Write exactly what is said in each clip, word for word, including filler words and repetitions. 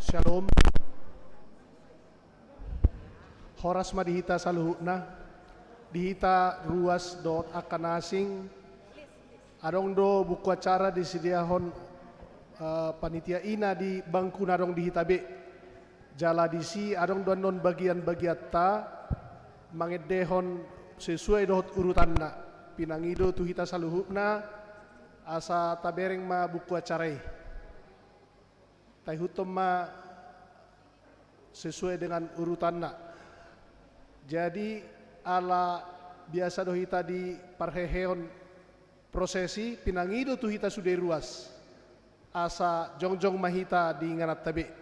Shalom. Horas ma di hita saluhutna, di hita ruas dohot angka na asing. Adong do buku acara disediahon, eh, panitia i na di bangku na adong di hita be. Jala disi adong do annon bagian-bagianta mangendehon sesuai dohot urutanna. Pinangido tu hita saluhutna asa tabereng ma buku acara i. Taihuthon ma sesuai dengan urutanna. Jadi, ala biasa do hita di parheheon prosesi, pinangido tu hita sude ruas asa jongjong ma hita di ingananta be.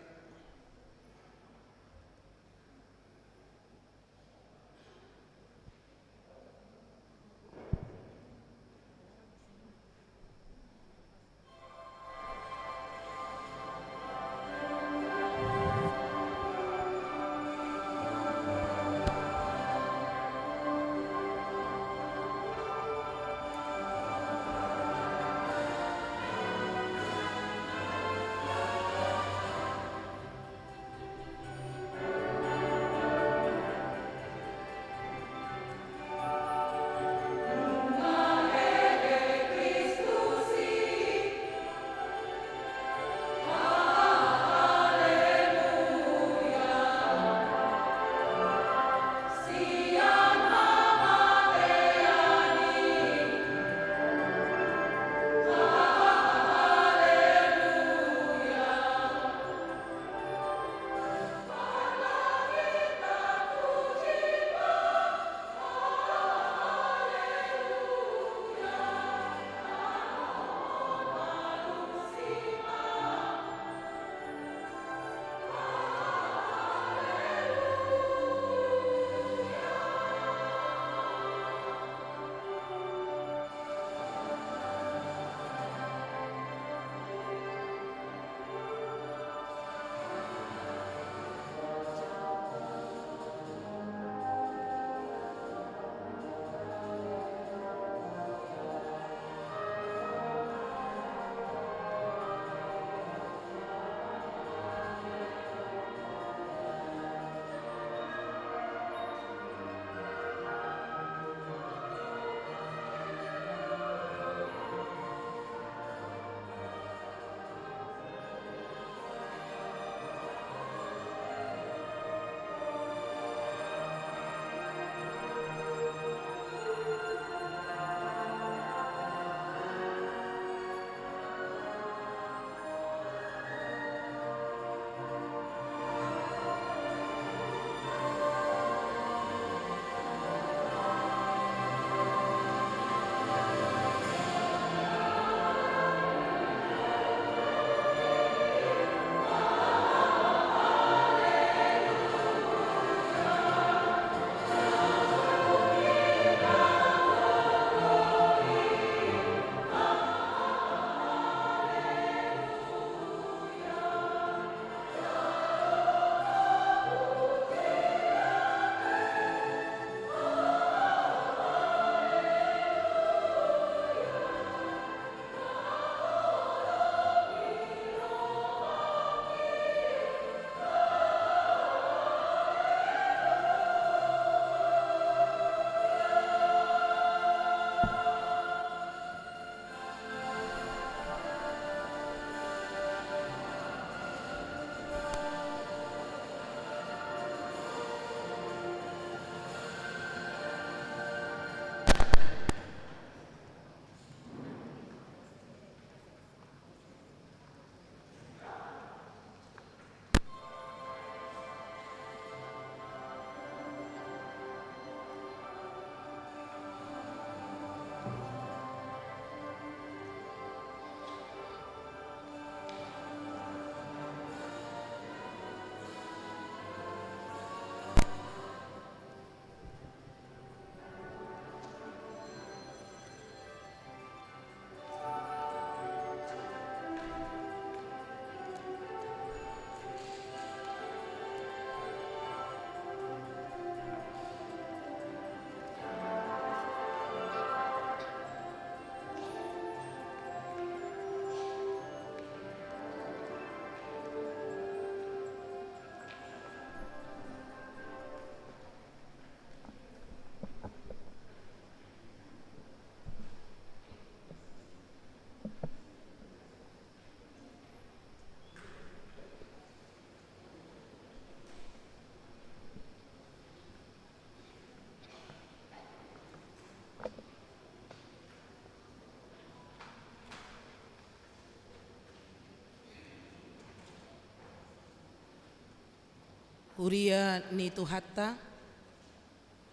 Huria ni Tuhanta,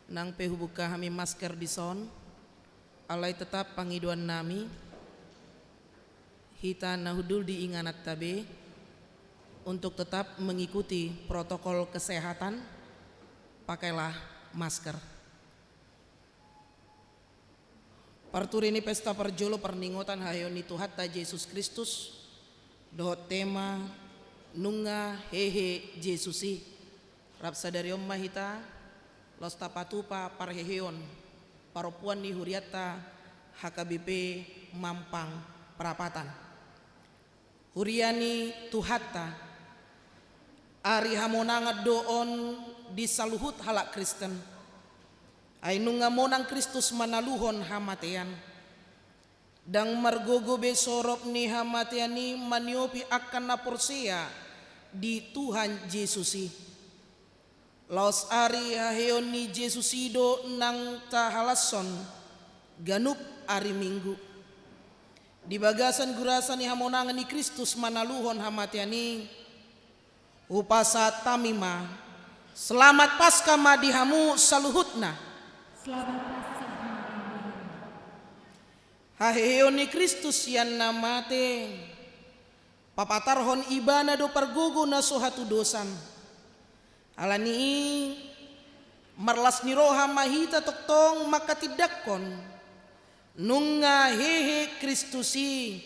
nang pe hubuka hami masker dison, alai tetap pangidoan nami, hita na hundul di ingananta be, untuk tetap mengikuti protokol kesehatan, pakailah masker. Parturini pesta parjolo parningotan haheheon ni Tuhanta Jesus Kristus, dohot tema nunga hehe Jesus i. Rap sadari on ma hita, laos tapatupa parheheon parompuan ni hurianta H K B P Mampang Prapatan. Huria ni Tuhanta, ari hamonangan do on di saluhut halak Kristen. Ai nunga monang Kristus manaluhon hamatean. Ndang margogo be sorop ni hamatean i maniopi angka na porsea di Tuhan Jesus i. Laos ari haheheon ni Jesus i do nang tahalashon ganup ari Minggu. Di bagasan gurasa ni hamonangan ni Kristus manaluhon hamatean i, hupasahat hami ma, Selamat Paskah ma di hamu saluhutna. Selamat Paskah ma di hamu. Haheheon ni Kristus sian na mate, papatarhon Ibana do pargogo na so hatudosan. Ala ni i, marlas ni roha ma hita tongtong manghatindanghon, nunga hehe Kristus i,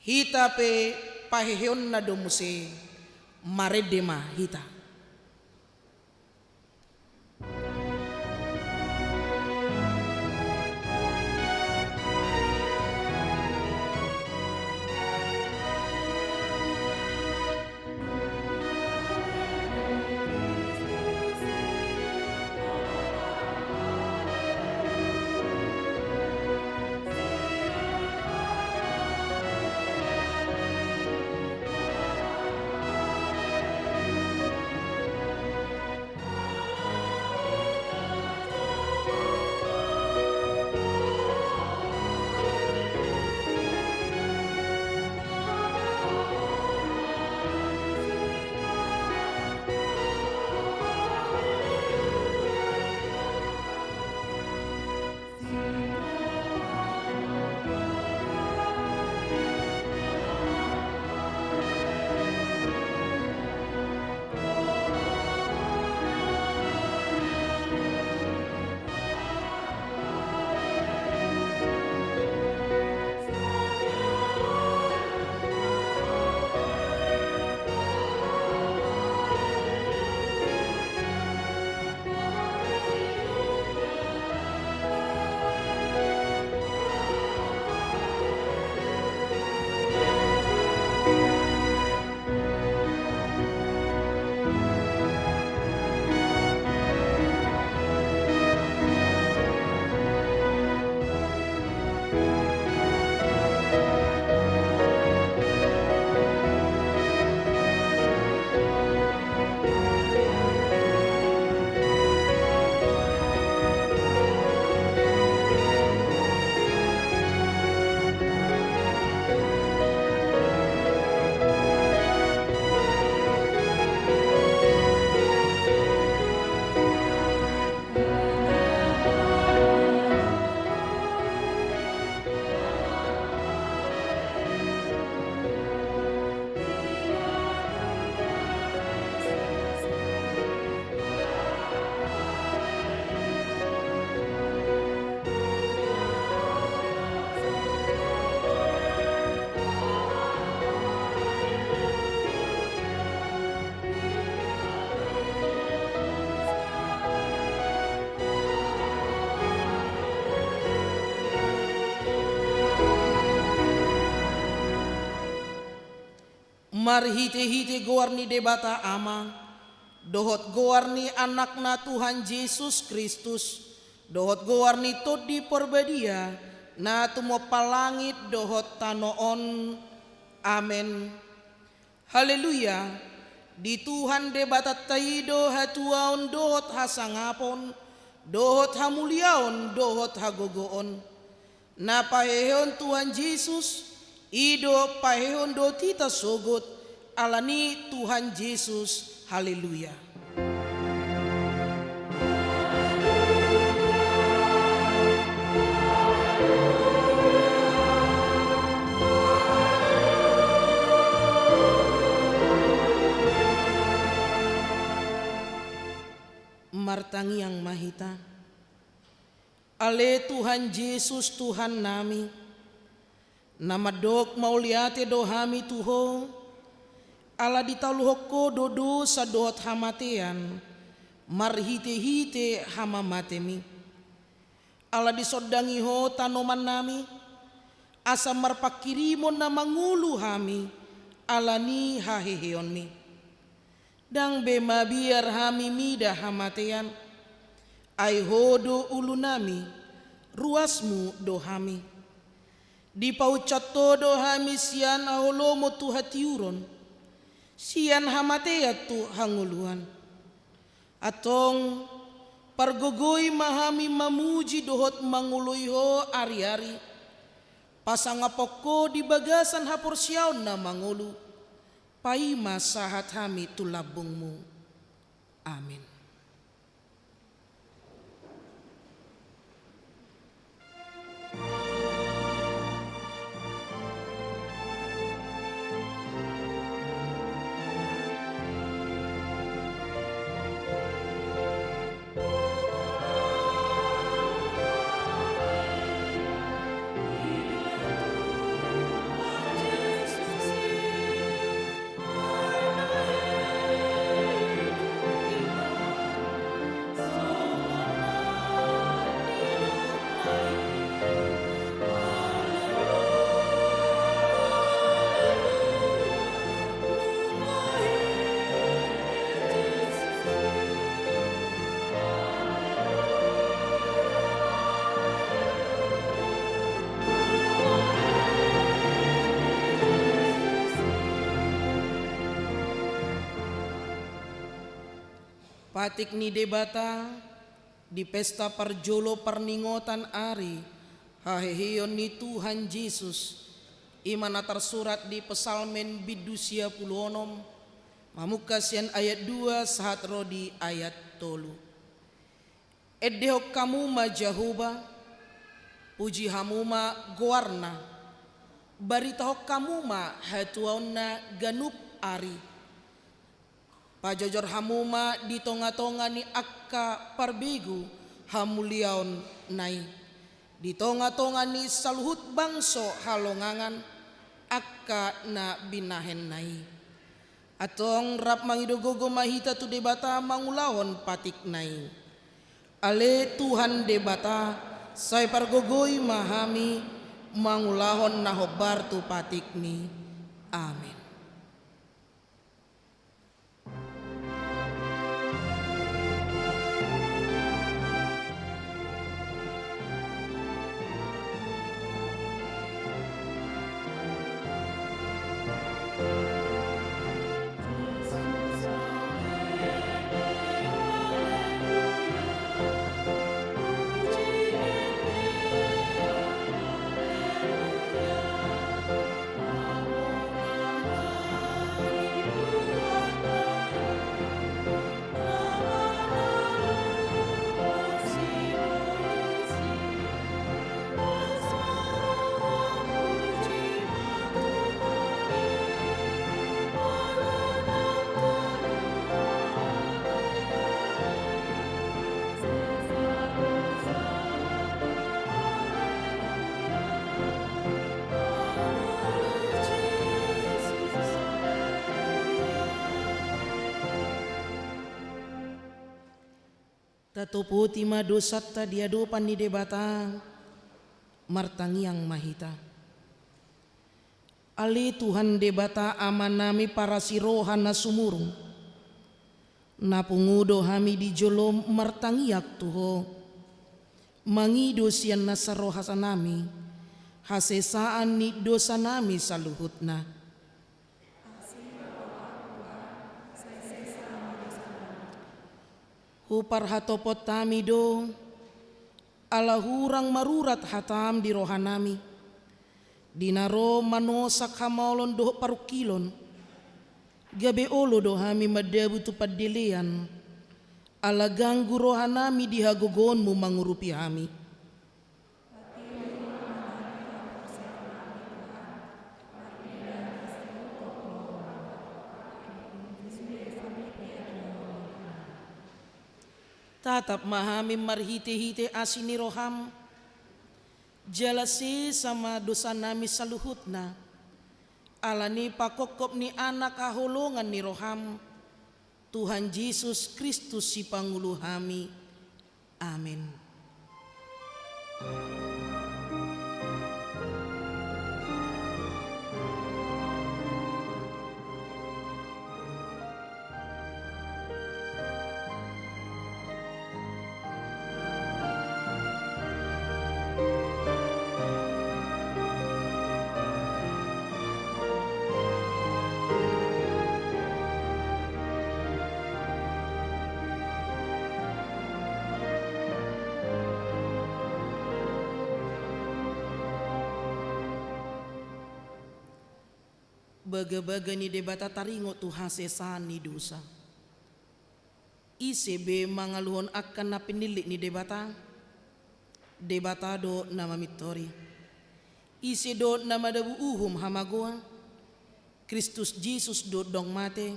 hita pe paheheonna do muse, marende ma hita. Marhitehite goar ni Debata Ama, dohot goar ni Anakna Tuhan Jesus Kristus, dohot goar ni Tondi Parbadia, na tumompa langit dohot tano on. Amen. Haleluya! Di Tuhan Debatanta i do hatuaon dohot hasangapon, dohot hamuliaon dohot hagogoon. Na pahehehon Tuhan Jesus, i do pahehehon dohot hita sogot, ala ni Tuhan Jesus. Haleluya! Martangiang ma hita. Ale Tuhan Jesus, Tuhannami, na mandok mauliate do hami tu Ho, ala ditaluhon Ho do dosa dohot hamatean, marhitehite hamamatemi. Ala disondangi Ho tanomannami, asa marpanghirimon na mangolu hami, ala ni haheheonmi. Ndang be mabiar hami mida hamatean, ai Ho do ulunami, ruasmu do hami. Dipaunsat Ho do hami sian haholomon tu hatiuron, sian hamatean tu hangoluan. Antong, pargogoi ma hami mamuji dohot mangoloi Ho ariari, pasangaphon Ho di bagasan haporseaon na mangolu, paima sahat hami tu lambungmu. Amin. Patik ni Debata di pesta parjolo parningotan ari haheheon ni Tuhan Jesus, i ma na tarsurat di Psalmen bindu sia pulu onom, mamungka sian ayat dua sahat ro di ayat tolu. Endehon hamu ma Jahowa, puji hamu ma goarna, baritahon hamu ma hatuaonna ganup ari. Pajojor hamu ma di tongatonga ni angka parbegu hamuliaonna i, di tongatonga ni saluhut bangso halongangan angka na binahenna i. Antong rap mangido gogo ma hita tu Debata mangulahon patikna i. Ale Tuhan Debata, sai pargogoi ma hami mangulahon na hombar tu patikmi. Amin. Tatopoti ma dosanta di adopan ni Debata, martangiang ma hita. Ale Tuhan Debata Amanami parasi roha na sumurung, na pungu do hami di jolom martangiang tu Ho, mangido sian nasa rohanami hasesaan ni dosanami saluhutna. Huparhatopot hami do, ala hurang marurat hatam di rohanami, di na ro manosak hamaolon dohot parungkilon, gabe olo do hami mandabu tu pandelean, ala ganggu rohanami di hagogoonmu mangurupi hami. Tatap ma hami marhite-hite asi ni roham, jala sesa ma dosanami saluhutna, ala ni pangkophop ni Anak haholongan ni roham, Tuhan Jesus Kristus Sipangolu hami. Amen. Bagabaga ni Debata taringot tu hasesaan ni dosa. Ise be mangaluhon angka na pinillit ni Debata? Debata do na mamintori. Ise do na madabu uhum hamagoan? Kristus Jesus do ndang mate.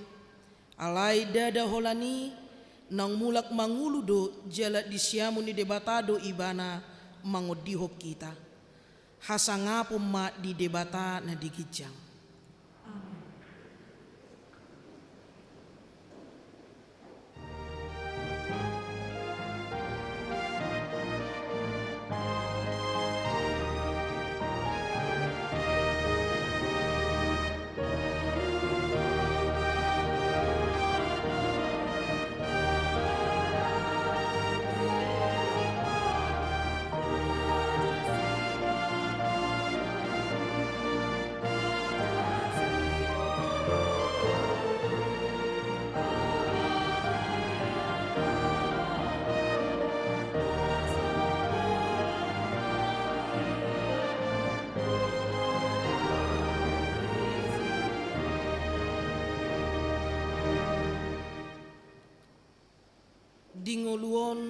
Alai ndada holan i, naung mulak mangolu do jala di siamun ni Debata do Ibana mangondihon hita. Hasangapon ma di Debata na di ginjang. Amen. Di ngolu on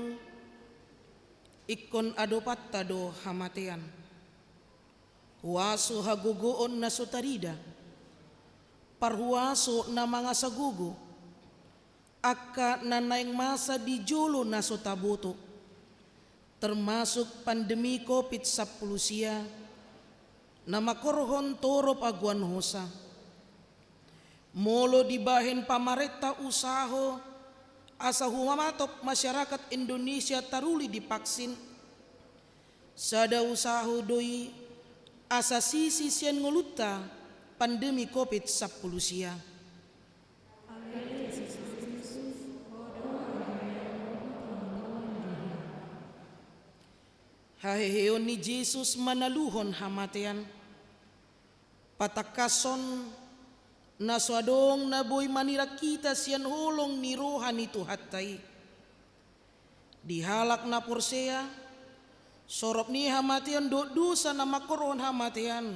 ingkon adopanta do hamatean. Huaso hagogoon na so tarida, parhuaso na mangasa gogo, angka na naeng masa di jolo na so taboto, termasuk pandemi covid sampulu sia, na mangkorhon torop agoan hosa. Molo dibahen pamarenta usaho asa humatop masyarakat Indonesia taruli divaksin, sada usaho do i asa sisi sian ngolunta pandemi covid sampulu sia. Haheheon ni Jesus manaluhon hamatean. Patangkashon na so adong na boi manirang hita sian holong ni roha ni Tuhanta i. Di halak na porsea, sorop ni hamatean dohot dosa na mangkorhon hamatean,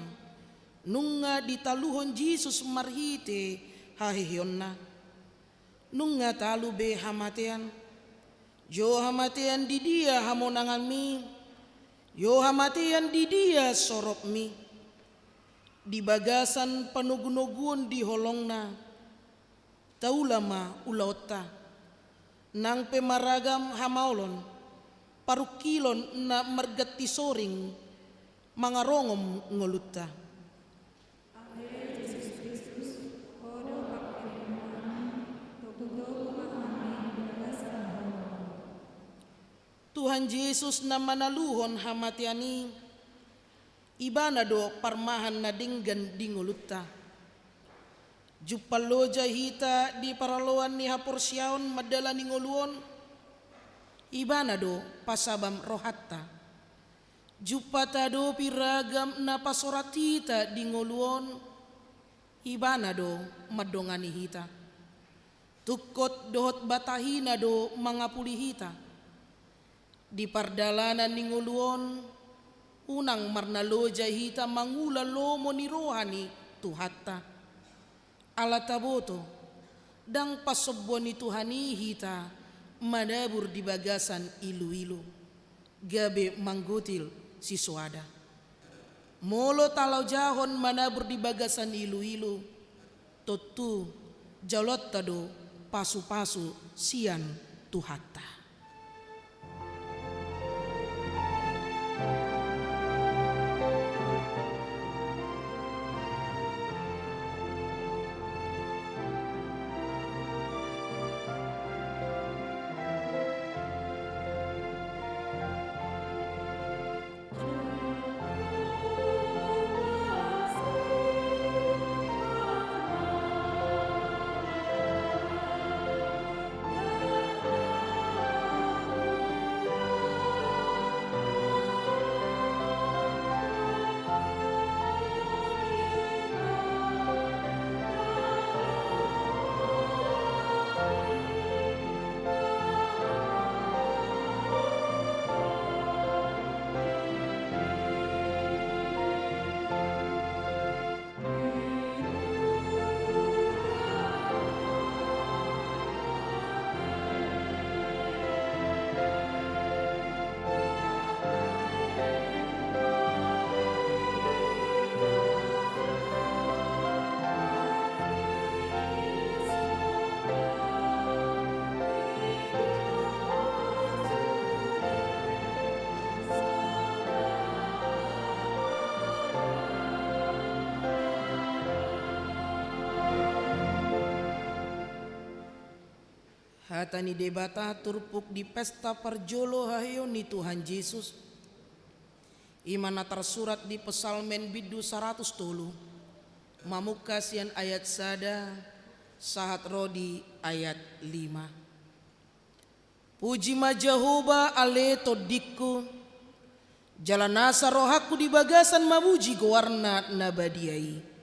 nunga ditaluhon Jesus marhite haheheonna. Nunga talu be hamatean. Jo hamatean, di dia hamonanganmi? Jo hamatean, di dia soropmi? Di bagasan panogunoguon di holongna, taula ma ulaonta. Nang pe maragam hamaolon, parungkilon na marganti soring, mangarongom ngolunta. Ale Jesus Kristus, Ho do panghirimonnami, togutogu ma hami di bagasan holong. Tuhan Jesus na manaluhon hamatean i, Ibana do parmahan na denggan di ngolunta. Jumpang loja hita di paraloan ni haporseaon mandalani ngolu on, Ibana do pasabam rohanta. Jumpang tahadopi ragam na pasorat hita di ngolu on, Ibana do mandongani hita. Tungkot dohot batahina do mangapuli hita. Di pardalanan ni ngolu on, unang marnaloja hita mangula lomo ni roha ni Tuhanta. Ala taboto, ndang pasombuon ni Tuhan i hita manabur di bagasan iluilu, gabe manggotil sisoada. Molo talojahon manabur di bagasan iluilu, tontu jaloonta do pasupasu sian Tuhanta. Hata ni Debata turpuk di pesta parjolo haheon ni Tuhan Jesus, i ma na tarsurat di Psalmen bindu saratus tolu, mamungka sian ayat sada sahat ro di ayat lima. Puji ma Jahowa ale tondingku, jala nasa rohangku di bagasan mamuji goarna na badia i.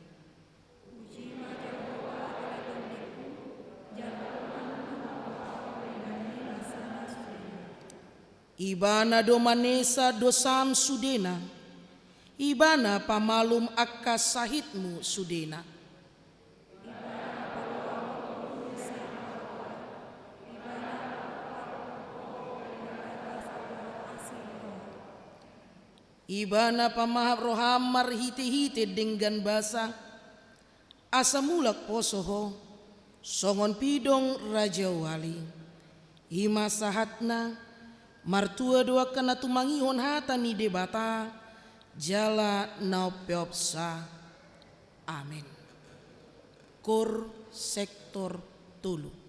Ibana do manesa dosam sudena, Ibana pamalum angka sahitmu sudena. Ibana pamahap roham marhitehite denggan basa, asa mulak poso ho songon pidong rajawali. I ma sahatna, martua do angka na tumangihon hata ni Debata jala na umpeopsa. Amen. Koor sektor tolu.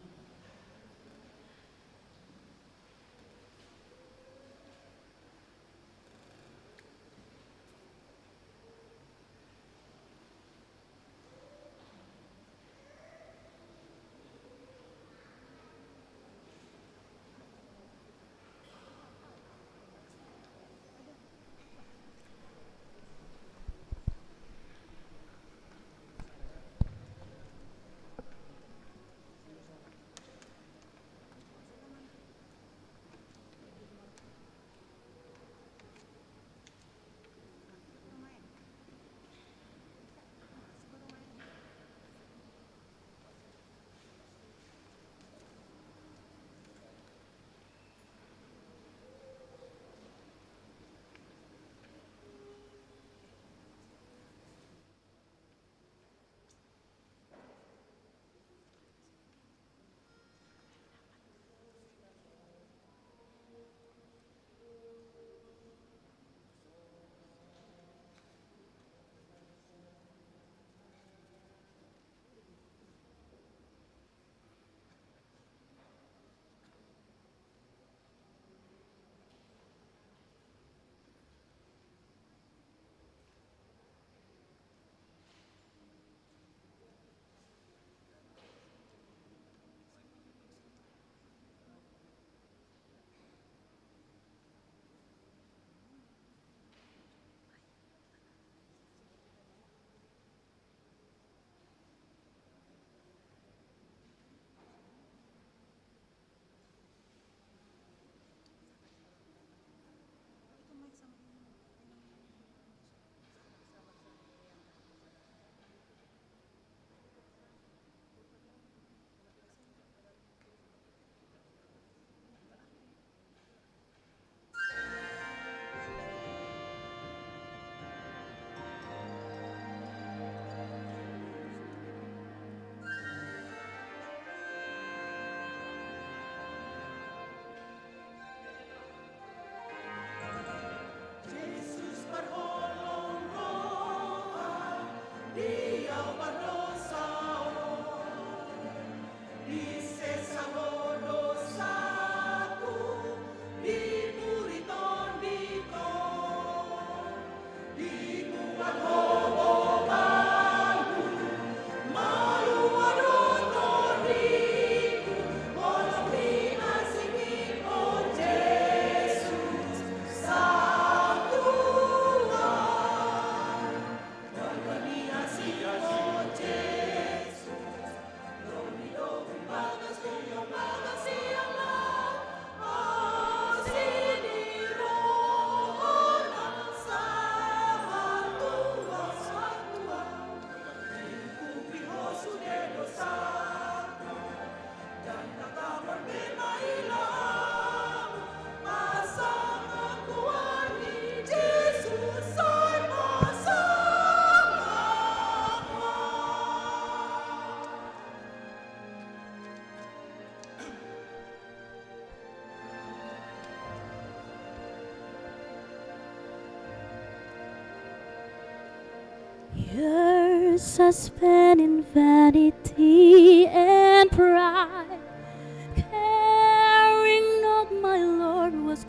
Years are spent in vanity and pride.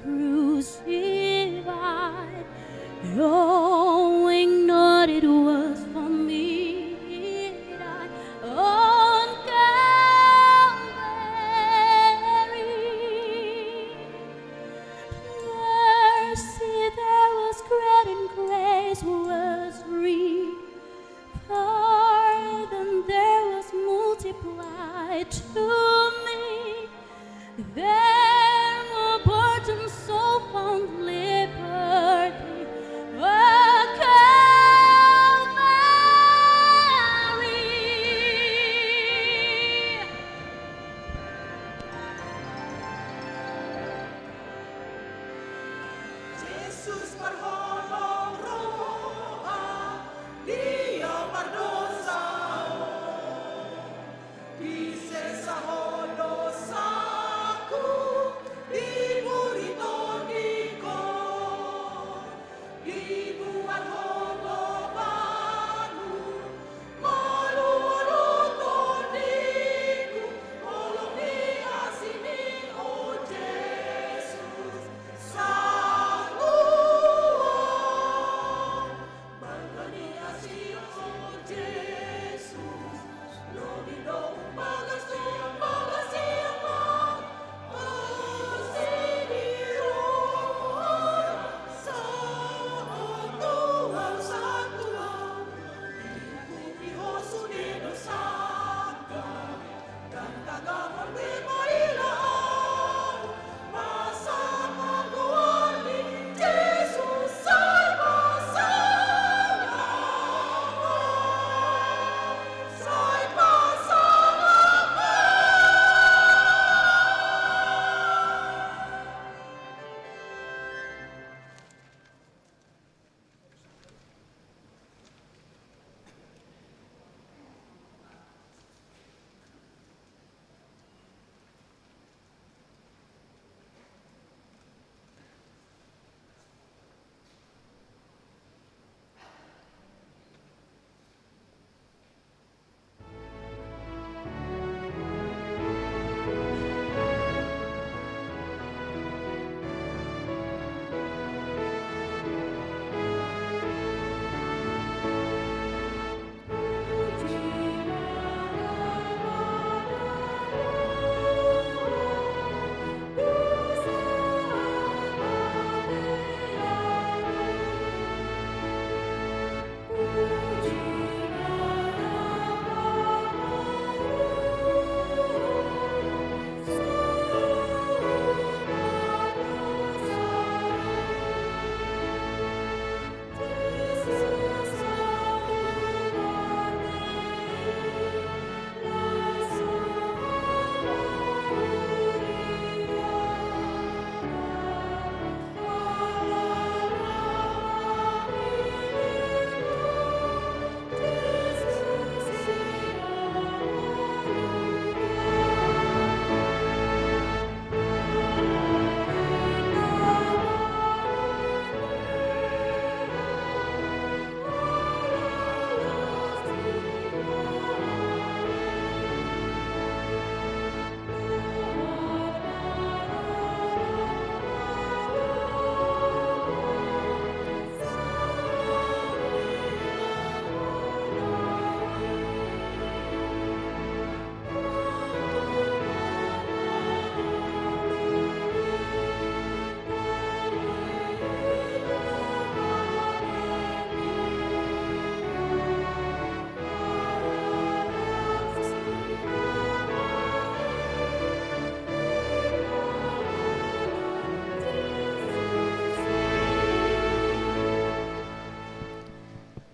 Crucified, knowing not it was for me he died on Calvary. Mercy there was great and grace was free. Pardon there was multiplied to me. There were burdens so found liberty at Calvary. Jesus parholong roha, dia pardosa on. Disesahon dosaku, diburi tondingkon, dibuat ho gobanmu, malualu tondingku, holong ni asini, o Jesus, sanggup.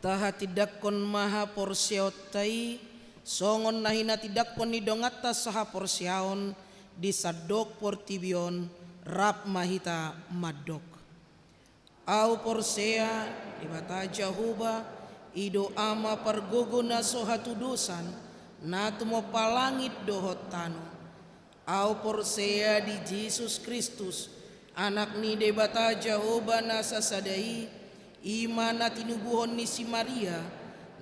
Tahatindangkon ma haporseaonta i, songon na hinatindangkon ni donganta sahaporseaon di sandok portibi on, rap ma hita mandok. Ahu porsea, Debata Jahowa, i do Ama pargogo na so hatudosan, na tumompa langit dohot tano. Ahu porsea di Jesus Kristus, Anak ni Debata Jahowa na sasada i, i ma na tinubuhon ni si Maria,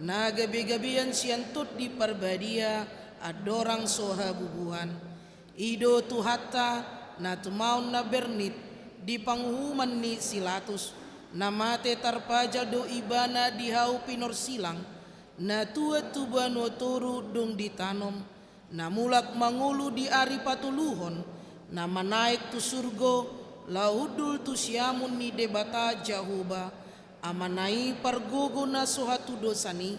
na gabegabean sian Tondi Parbadia, andorang so habubuhan. I do Tuhanta, na tumaon na bernit, Di panguhuman ni si Latus, na mate tarpajal do ibana di hau pinorsilang, na tuat tu banua toru dung ditanom, na mulak mangolu di ari patoluhon, na manaek tu surgo, laho hundul tu siamun ni Debata Jahowa, Amana i pargogo na so hatudosan i,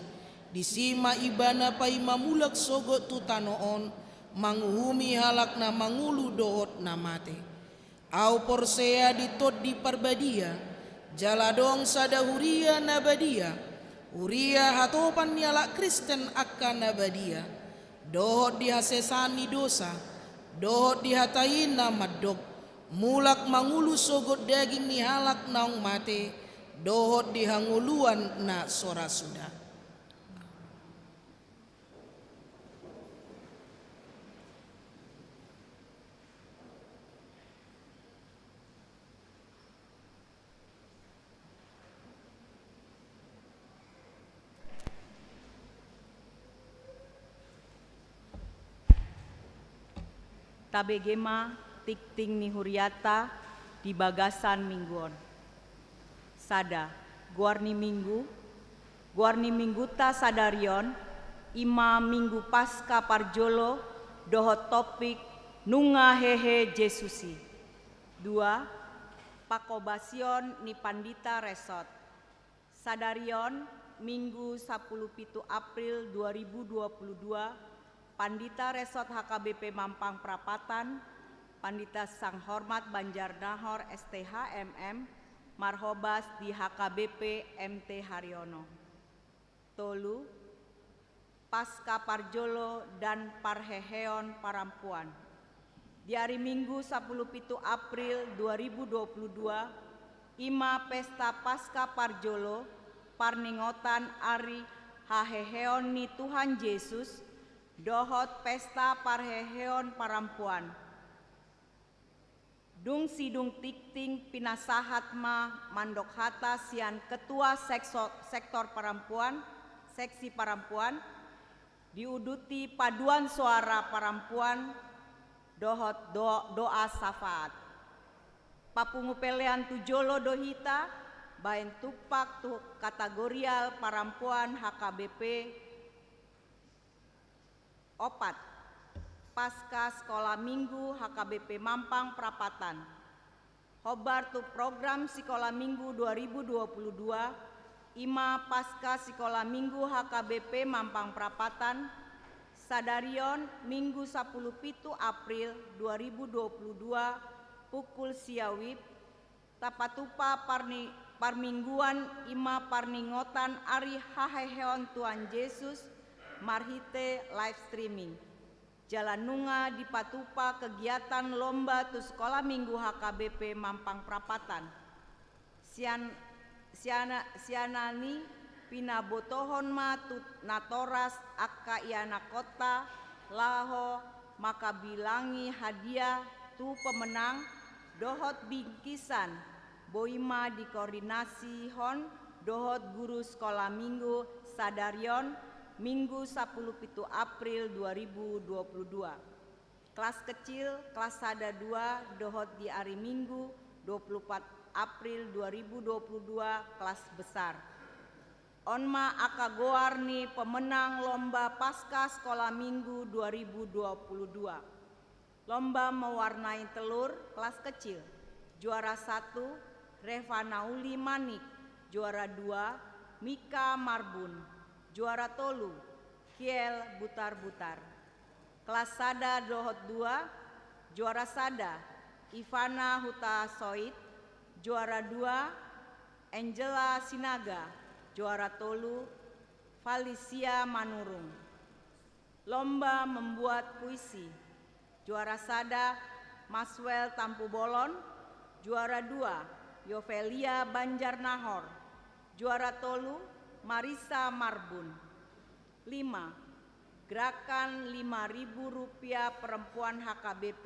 disi ma ibana paima mulak sogot tu tano on, manguhumi halak na mangolu dohot na mate. Ahu porsea di Tondi Parbadia, jala adong sada huria na badia, huria hatopan ni halak Kristen angka na badia, dohot di hasesaan ni dosa, dohot di hata i na mandok, mulak mangolu sogot daging ni halak naung mate, dohot di hangoluan na so ra suda. Tabege ma tingting ni huriata di bagasan minggu on. Sada, goar ni minggu. Goar ni mingguta sadari on, i ma Minggu Paska parjolo dohot topik nunga hehe Jesus i. Dua, pangkobasion ni pandita resort. Sadari on, Minggu sapuluh pitu April dua ribu dua puluh dua, Pandita Resort H K B P Mampang Prapatan, Pandita Sanghormat Banjarnahor S T H M M, marhobas di H K B P M T Haryono. Tolu, Paska parjolo dan parheheon parampuan. Di ari Minggu sapuluh pitu April dua ribu dua puluh dua, i ma pesta Paska parjolo, parningotan ari haheheon ni Tuhan Jesus, dohot pesta parheheon parampuan. Dung sidung tingting pinasahat ma mandok hata sian ketua sekso-, sektor parampuan, seksi parampuan, diuduti paduan soara parampuan dohot do-, doa syafaat. Papungu pelean tu jolo do hita, baen tumpak tu kategorial parampuan H K B P. Opat, Paska Sikola Minggu H K B P Mampang Prapatan. Hombar tu program Sikola Minggu dua ribu dua puluh dua, i ma Paska Sikola Minggu H K B P Mampang Prapatan, sadari on Minggu sapuluh pitu April dua ribu dua puluh dua, pukul sia WIB, tapatupa parni-, parmingguan i ma parningotan ari haheheon Tuhan Jesus marhite live streaming. Jala nunga dipatupa kegiatan lomba tu Sikola Minggu H K B P Mampang Prapatan. Sian-, siana-, sianan i pinabotohon ma tu natoras angka ianakhonta laho mangkabilangi hadiah tu pemenang dohot bingkisan, boi ma dikoordinasihon dohot guru Sikola Minggu sadari on, Minggu sapuluh pitu April dua ribu dua puluh dua. Kelas kecil, kelas sada dua, dohot di ari Minggu dua puluh empat April dua ribu dua puluh dua, kelas besar. On ma angka goar ni pemenang Lomba Paska Sikola Minggu dua ribu dua puluh dua. Lomba mewarnai telur, kelas kecil. Juara satu, Revanauli Manik. Juara dua, Mika Marbun. Juara tolu, Kiel Butar-Butar. Kelas sada dohot dua, juara sada, Ivana Hutasoit, juara dua, Angela Sinaga, juara tolu, Falicia Manurung. Lomba membuat puisi, juara sada, Maswel Tampubolon, juara dua, Yovelia Banjarnahor, juara tolu, Marisa Marbun. Lima, gerakan lima ribu rupiah perempuan H K B P.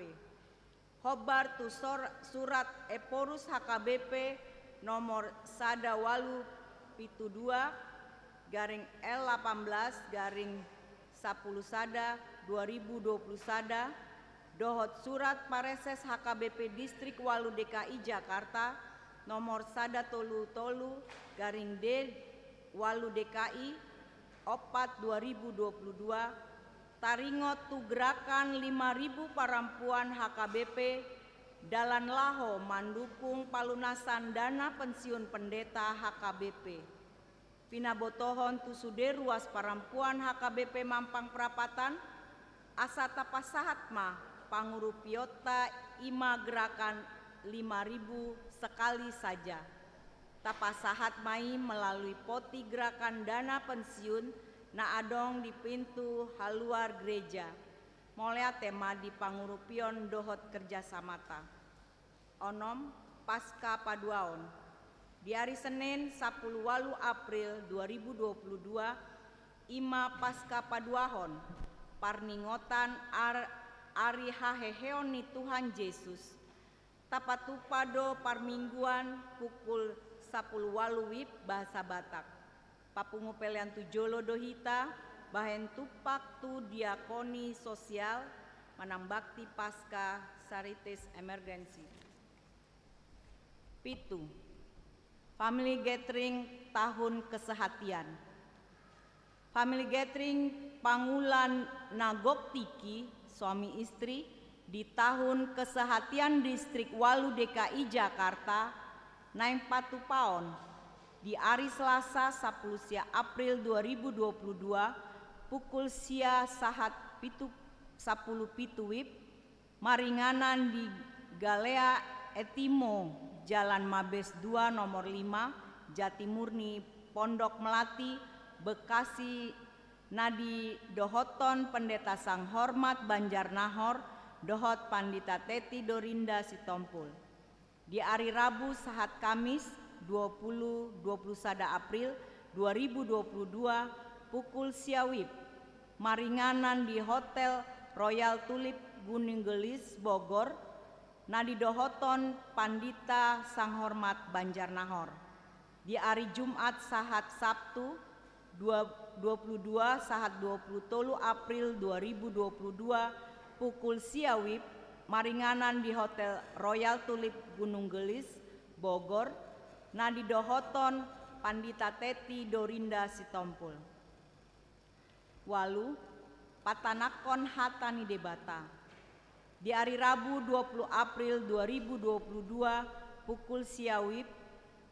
Hombar tu sor-, surat Ephorus H K B P nomor sada walu pitu dua garing L delapan belas garing sapuluh sada dua ribu dua puluh sada, dohot surat pareses H K B P Distrik Walu D K I Jakarta nomor sada tolu tolu garing D walu D K I opat dua ribu dua puluh dua, taringot tu gerakan lima ribu parampuan H K B P dalan laho mandukung palunasan dana pensiun pendeta H K B P. Pinabotohon tu sude ruas parampuan H K B P Mampang Prapatan, asa tapasahat ma pangurupionta i ma gerakan lima ribu sekali saja. Tapasahat ma i melalui poti gerakan dana pensiun na adong di pintu haluar gereja. Mauliate ma di pangurupion dohot kerjasamanta. Onom, Paska Paduahon. Di ari Senin, sapuluh walu April dua ribu dua puluh dua, i ma Paska Paduahon, parningotan ar-, ari haheheon ni Tuhan Jesus. Tapatupa do parmingguan pukul sapuluh walu wib bahasa Batak. Papungu pelean tu jolo do hita, bahen tumpak tu diakoni sosial, manambakti Paska Charitas Emergency. Pitu, Family Gathering Tahun Kesehatian. Family Gathering pangula na gok tingki, suami istri, di Tahun Kesehatian Distrik Walu D K I Jakarta, naeng patupaon, di ari Selasa sapuluh sia April dua ribu dua puluh dua, pukul sia sahat pitu, sapuluh pitu wib, maringanan di Galea Etimo, Jalan Mabes dua nomor lima, Jatimurni, Pondok Melati, Bekasi, na didohothon Pendeta Sanghormat Banjarnahor dohot Pandita Teti Dorinda Sitompul. Di ari Rabu sahat Kamis, dua puluh, dua puluh sada April dua ribu dua puluh dua, pukul sia wib, maringanan di Hotel Royal Tulip Gunung Gelis, Bogor, na didohothon Pandita Sanghormat Banjarnahor. Di ari Jumat sahat Sabtu, dua, dua puluh dua sahat dua puluh tolu April dua ribu dua puluh dua, pukul sia wib, maringanan di Hotel Royal Tulip Gunung Gelis, Bogor, na didohothon Pandita Teti Dorinda Sitompul. Walu, patanakhon hata ni Debata. Di ari Rabu dua puluh April dua ribu dua puluh dua, pukul sia wib,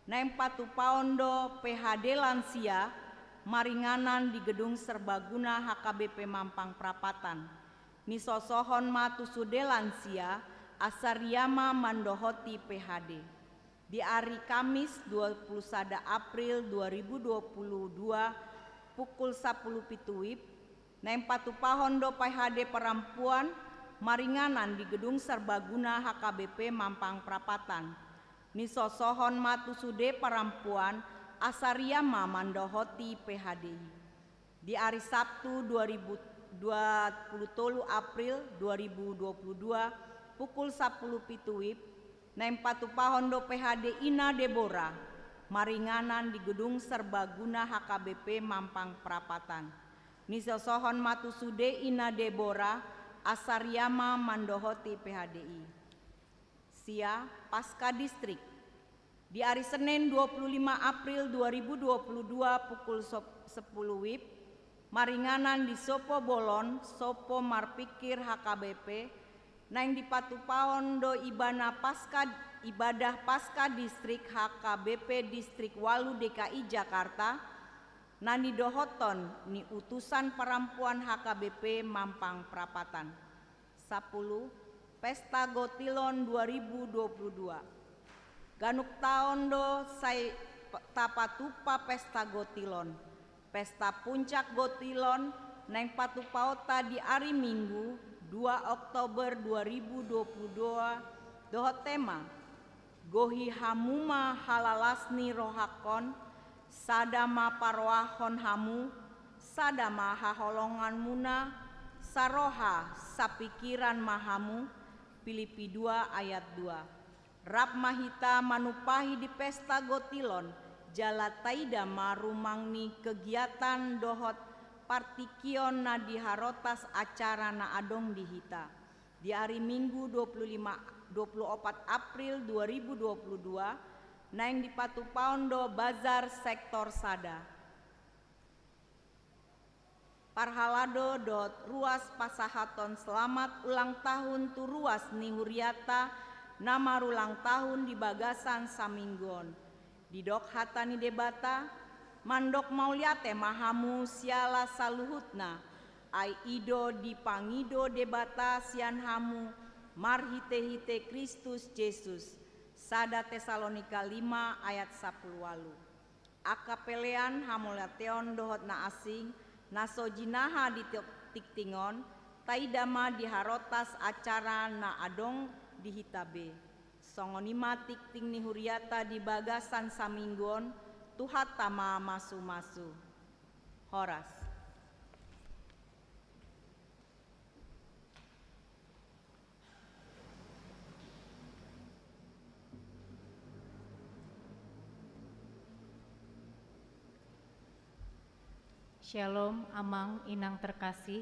naeng patupaon do P H D lansia, maringanan di Gedung Serbaguna H K B P Mampang Prapatan. Nisosohon ma tu sude lansia, asa ria ma mandohoti P H D. Di ari Kamis dua puluh sada April dua ribu dua puluh dua, pukul sapuluh pitu wib, naeng patupahon do P H D parampuan, maringanan di Gedung Serbaguna H K B P Mampang Prapatan. Nisosohon ma tu sude parampuan, asa ria ma mandohoti P H D i. Di ari Sabtu dua ribu, dua puluh tolu April dua ribu dua puluh dua, pukul sapuluh pitu wib, naeng patupahon do P H D Ina Debora, maringanan di Gedung Serbaguna H K B P Mampang Prapatan. Nisosohon ma tu sude Ina Debora, asa ria ma mandohoti P H D i. Sia, Paska Distrik. Di ari Senin dua puluh lima April dua ribu dua puluh dua pukul sop-, sepuluh wib, maringanan di Sopo Bolon, Sopo Marpikir H K B P, naeng dipatupaon do ibana Paska, ibadah Paska Distrik H K B P Distrik Walu D K I Jakarta, na nidohothon ni Utusan Parampuan H K B P Mampang Prapatan. Sapuluh, Pesta Gotilon dua ribu dua puluh dua. Ganup taon do sai p-, tapatupa Pesta Gotilon. Pesta Puncak Gotilon naeng patupaonta di ari Minggu, dua Oktober dua ribu dua puluh dua, dohot tema, Gohi hamu ma halalas ni rohangkon, sada ma paroahon hamu, sada ma haholonganmuna, saroha, sapikiran ma hamu, Pilipi dua ayat dua. Rap ma hita manumpahi di Pesta Gotilon, jala taida ma rumang ni kegiatan dohot partingkion na di harotas acara na adong di hita. Di ari Minggu dua puluh lima, dua puluh opat April dua ribu dua puluh dua, naeng dipatupaon do bazar sektor sada. Parhalado dohot ruas pasahaton selamat ulang tahun tu ruas ni huriata na marulang tahun di bagasan saminggu on. Didok hata ni Debata, mandok mauliate ma hamu siala saluhutna, ai i do dipangido Debata sian hamu marhite-hite Kristus Jesus. Sada Tesalonika lima ayat sapuluh ualu. Angka pelean, hamauliateon dohot na asing, na so jinaha di tingting on, taida ma di harotas acara na adong di hita be. Songon i ma tingting ni huriata di bagasan saminggu on, Tuhanta ma masu-masu. Horas. Shalom, Amang, Inang terkasih.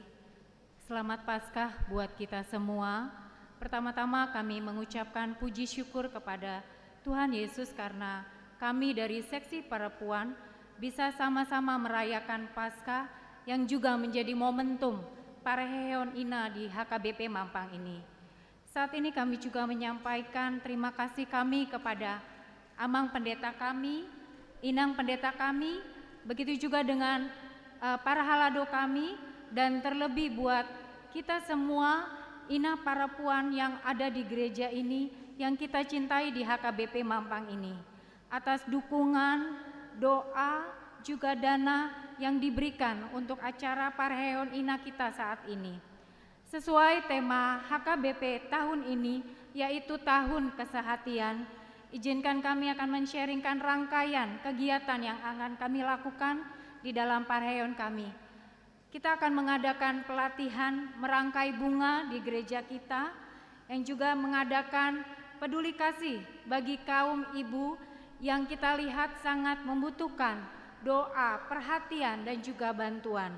Selamat Paskah buat kita semua. Pertama-tama kami mengucapkan puji syukur kepada Tuhan Yesus karena kami dari Seksi Parapuan bisa sama-sama merayakan Paskah yang juga menjadi momentum parheheon ina di H K B P Mampang ini. Saat ini kami juga menyampaikan terima kasih kami kepada Amang Pendeta kami, Inang Pendeta kami, begitu juga dengan, eh, para halado kami, dan terlebih buat kita semua ina parapuan yang ada di gereja ini, yang kita cintai di H K B P Mampang ini, atas dukungan, doa, juga dana yang diberikan untuk acara parheheon ina kita saat ini. Sesuai tema H K B P tahun ini, yaitu tahun kesehatian, izinkan kami akan men-sharingkan rangkaian kegiatan yang akan kami lakukan di dalam parheheon kami. Kita akan mengadakan pelatihan merangkai bunga di gereja kita, yang juga mengadakan peduli kasih bagi kaum ibu yang kita lihat sangat membutuhkan doa, perhatian, dan juga bantuan.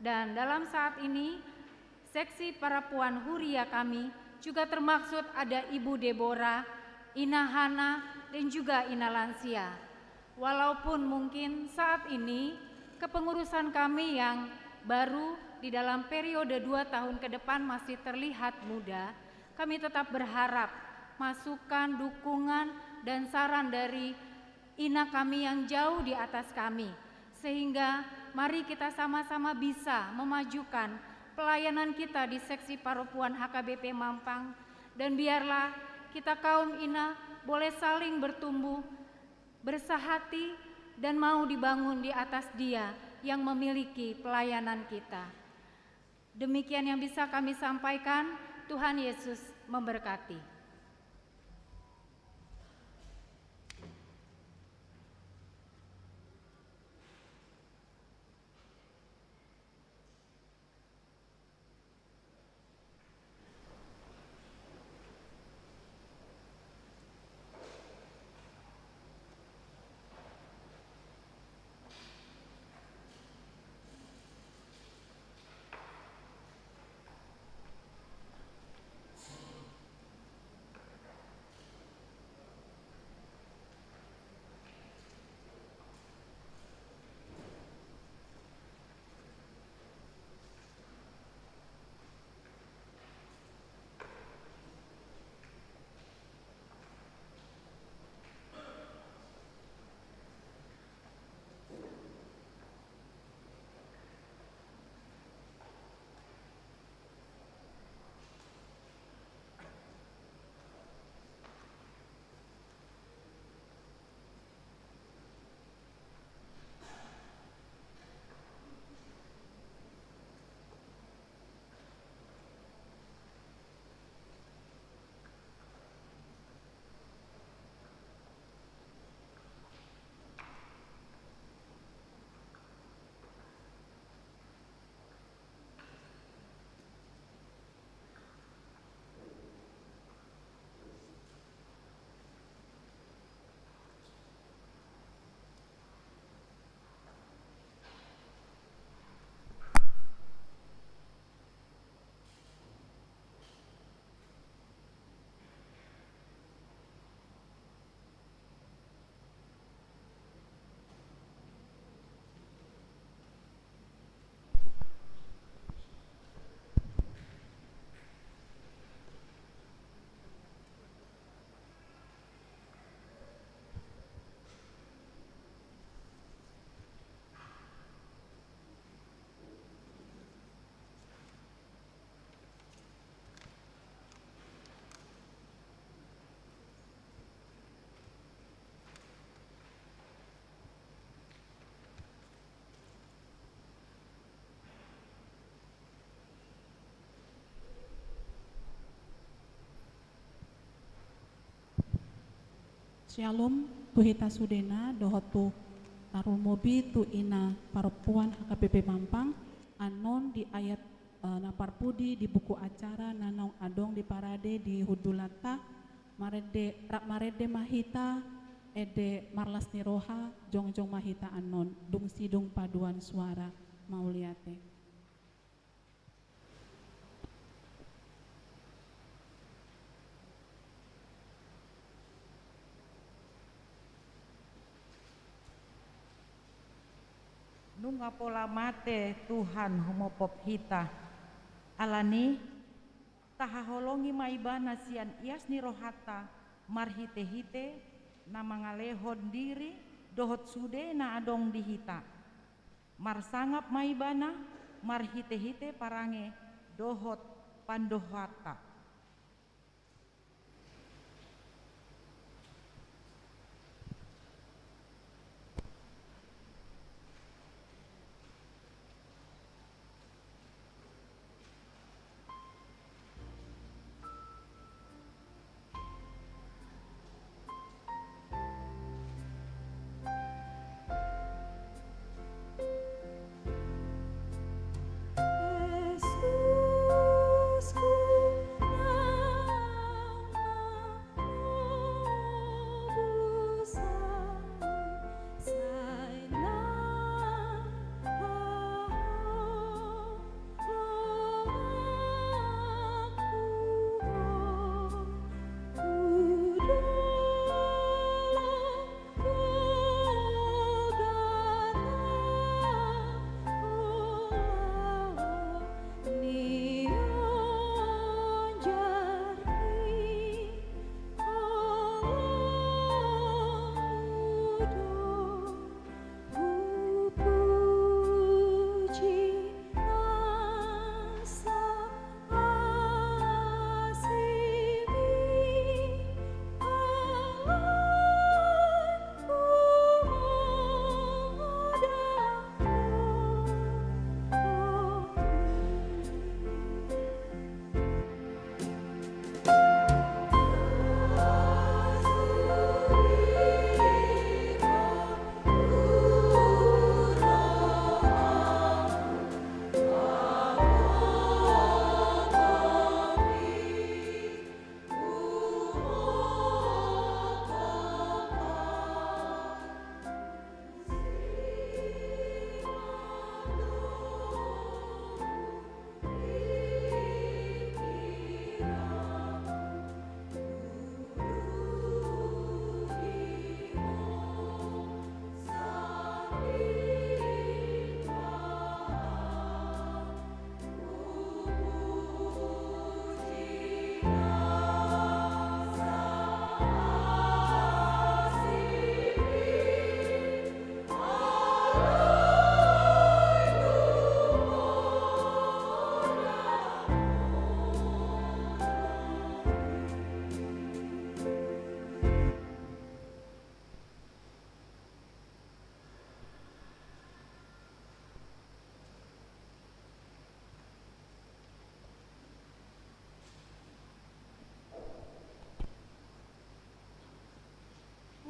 Dan dalam saat ini, Seksi Parapuan Huria kami juga termaksud ada Ibu Deborah, Ina Hana, dan juga ina lansia. Walaupun mungkin saat ini kepengurusan kami yang baru di dalam periode dua tahun ke depan masih terlihat muda, kami tetap berharap masukan, dukungan, dan saran dari ina kami yang jauh di atas kami, sehingga mari kita sama-sama bisa memajukan pelayanan kita di Seksi Parapuan H K B P Mampang, dan biarlah kita kaum ina boleh saling bertumbuh, bersahati, dan mau dibangun di atas Dia yang memiliki pelayanan kita. Demikian yang bisa kami sampaikan. Tuhan Yesus memberkati. Syalom tu hita sudena dohot tu tarlumobi tu ina parompuan H K B P Mampang. Annon di ayat, eh, na parpudi di buku acara na naung adong di parade di hundulanta, marende, rap marende ma hita, ende marlas ni roha, jongjong ma hita annon, dung sidung paduan suara. Mauliate. Nunga pola mate Tuhan humophop hita. Alani, tahaholongi ma Ibana sian ias ni rohanta marhitehite na mangalehon diri dohot sude na adong di hita. Marsangap ma Ibana marhitehite parange dohot pandohanta.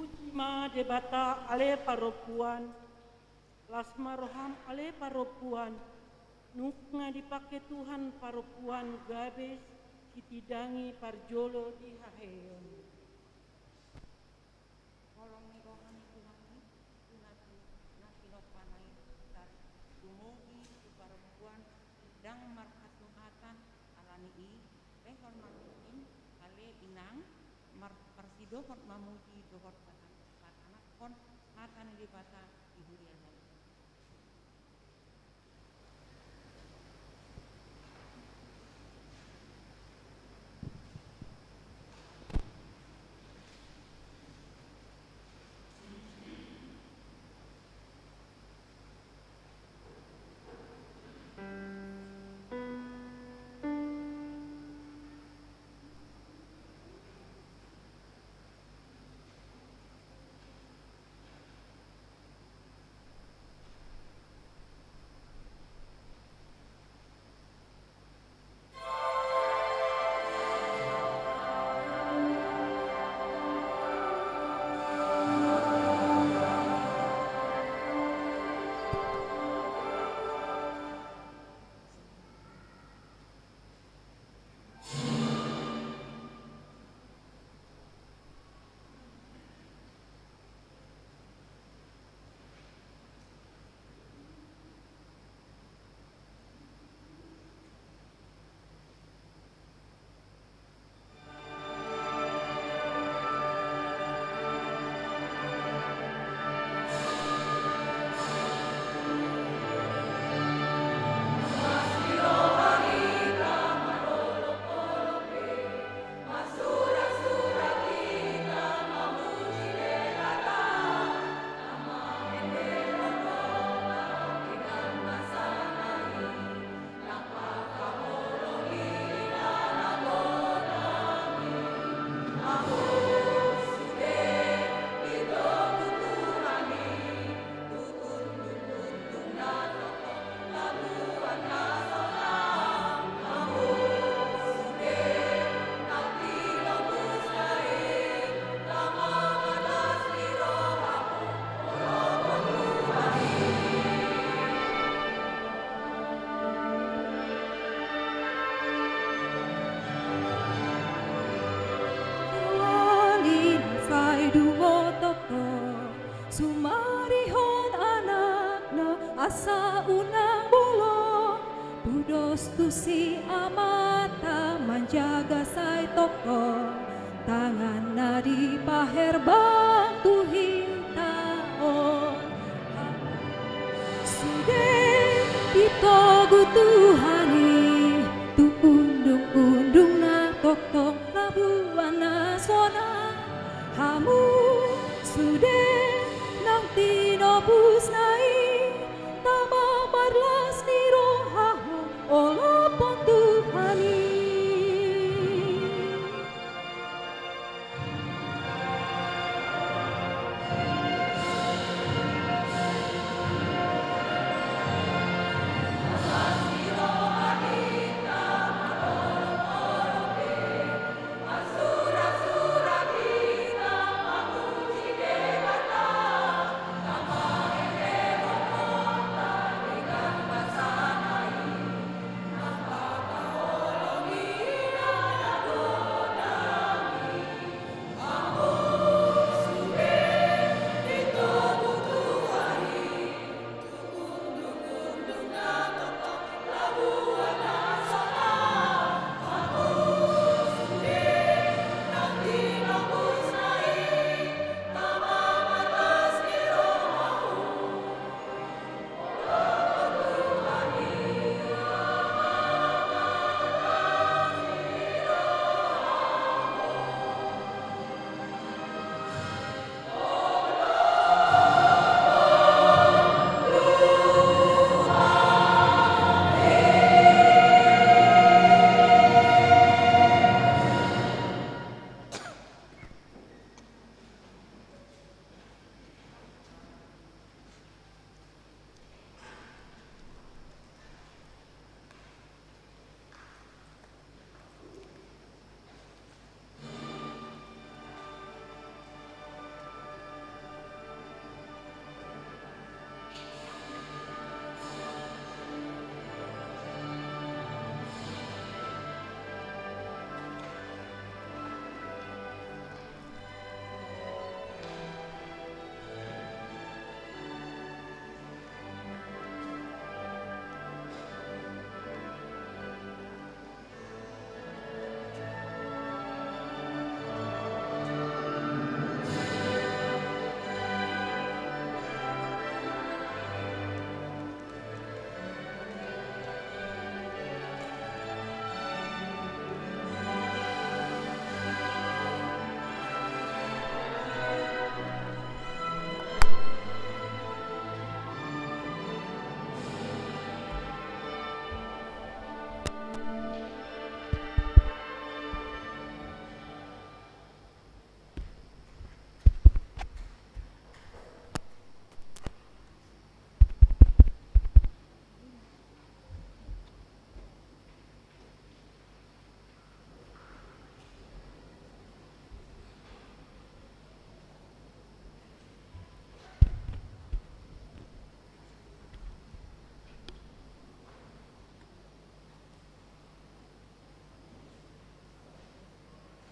Puji ma Debata ale parompuan, las ma roham ale parompuan, nunga dipangke Tuhan parompuan gabe sitindangi parjolo di haheheon. Holong ni roha ni Tuhan i, tu na, na tinompana i, tarlumobi tu parompuan ndang marhasuhatan. Alani i, lehon ma tingki ale inang, mar-, parsidohot mamuji dohot patanahon hata ni Debata di huria na i. Tumarihon anakna asa unang bolon, pudos tusi amanta manjaga sai tongtong, tanganna dipaherbang tu hita on. Sude ditogu Tuhan i tu undung-undungna tongtong labuan na sonang. Hamu sude naung tinobusna i, tama marlas ni roha ho, olopon Tuhan i.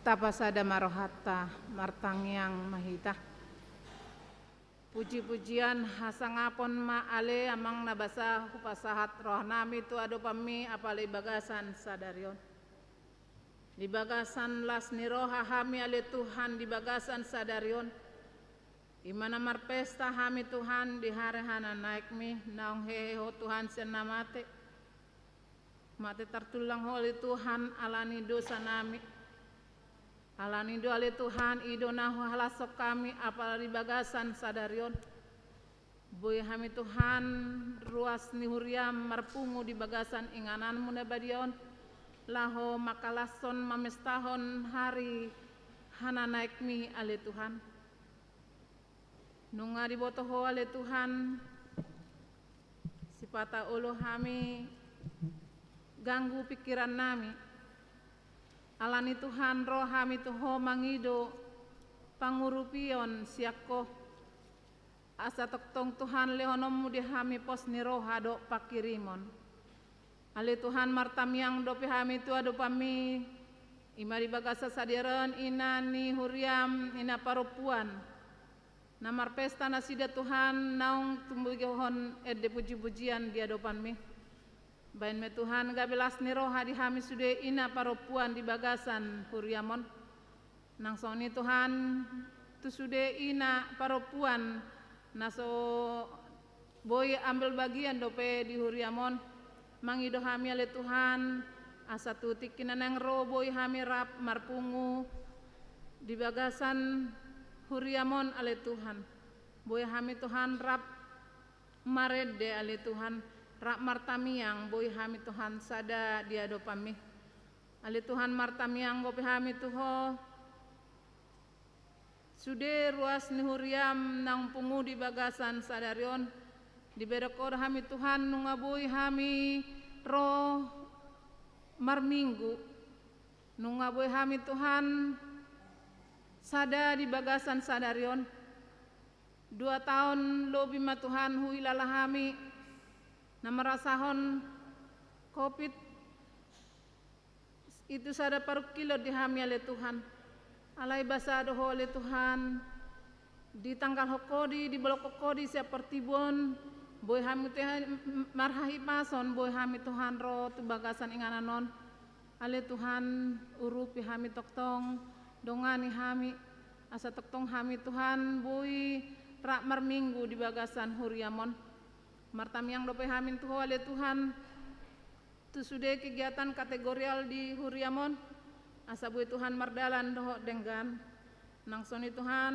Tapasada ma rohanta, martangiang ma hita. Puji-pujian hasangapon ma ale Amang na basa hupasahat rohanami tu adopanmi apala di bagasan sadari on. Di bagasan las ni roha hami ale Tuhan di bagasan sadari on. I ma na marpesta hami Tuhan di ari hananaekmi, naung hehe Ho Tuhan sian na mate. Mate tartullang Ho ale Tuhan ala ni dosanami. Ala ni do ale Tuhan, i do na huhalashon hami apala di bagasan sadari on. Boi hami Tuhan, ruas ni huriam marpungu di bagasan ingananmu na badia on, laho mangkalashon mamestahon ari hananaekmi ale Tuhan. Nunga diboto Ho ale Tuhan, sipata olo hami ganggu pingkirannami. Ala ni Tuhan ro hami tu Ho mangido pangurupion sian Ho. Asa tongtong Tuhan lehononmu di hami pos ni roha dohot pangkirimon. Ale Tuhan martangiang dope hami tu adopanmi, i ma di bagasan sadari on ina ni huriam, ina parompuan. Na marpesta nasida Tuhan naung tumbegohon ende pujipujian di adopanMi. Bahen ma Tuhan gabe las ni roha di hami sude ina parompuan di bagasan huriaM on. Nang songon i Tuhan, tu sude ina parompuan na so boi ambil bagian dope di huriaM on, mangido hami ale Tuhan, asa tu tingki na naeng ro boi hami rap marpungu di bagasan huriaM on ale Tuhan. Boi hami Tuhan rap marende ale Tuhan, rap martamiang boi hami Tuhan sada di adopanMi. Ale Tuhan martamiang dope hami tu Ho, sude ruas ni huriaM naung pungu di bagasan sadari on, dibereng Ho do hami Tuhan nunga boi hami ro marminggu, nunga boi hami Tuhan sada di bagasan sadari on. Dua taon lobi ma Tuhan huhilala hami na marasahon covid. Itu sada parungkilon di hami ale Tuhan. Alai basa do Ho ale Tuhan, ditanggalhon Ho do i, dibolongkon Ho do i sian portibi on, boi hami Tuhan marhahipason, boi hami Tuhan ro tu bagasan inganan on. Ale Tuhan, urupi hami tongtong, dongani hami, asa tongtong hami Tuhan boi rap marminggu di bagasan huriaM on. Martamiang dope hami tu Ho ale Tuhan, tu sude kegiatan kategorial di huriaM on, asa boi Tuhan mardalan dohot denggan. Nang songon i Tuhan,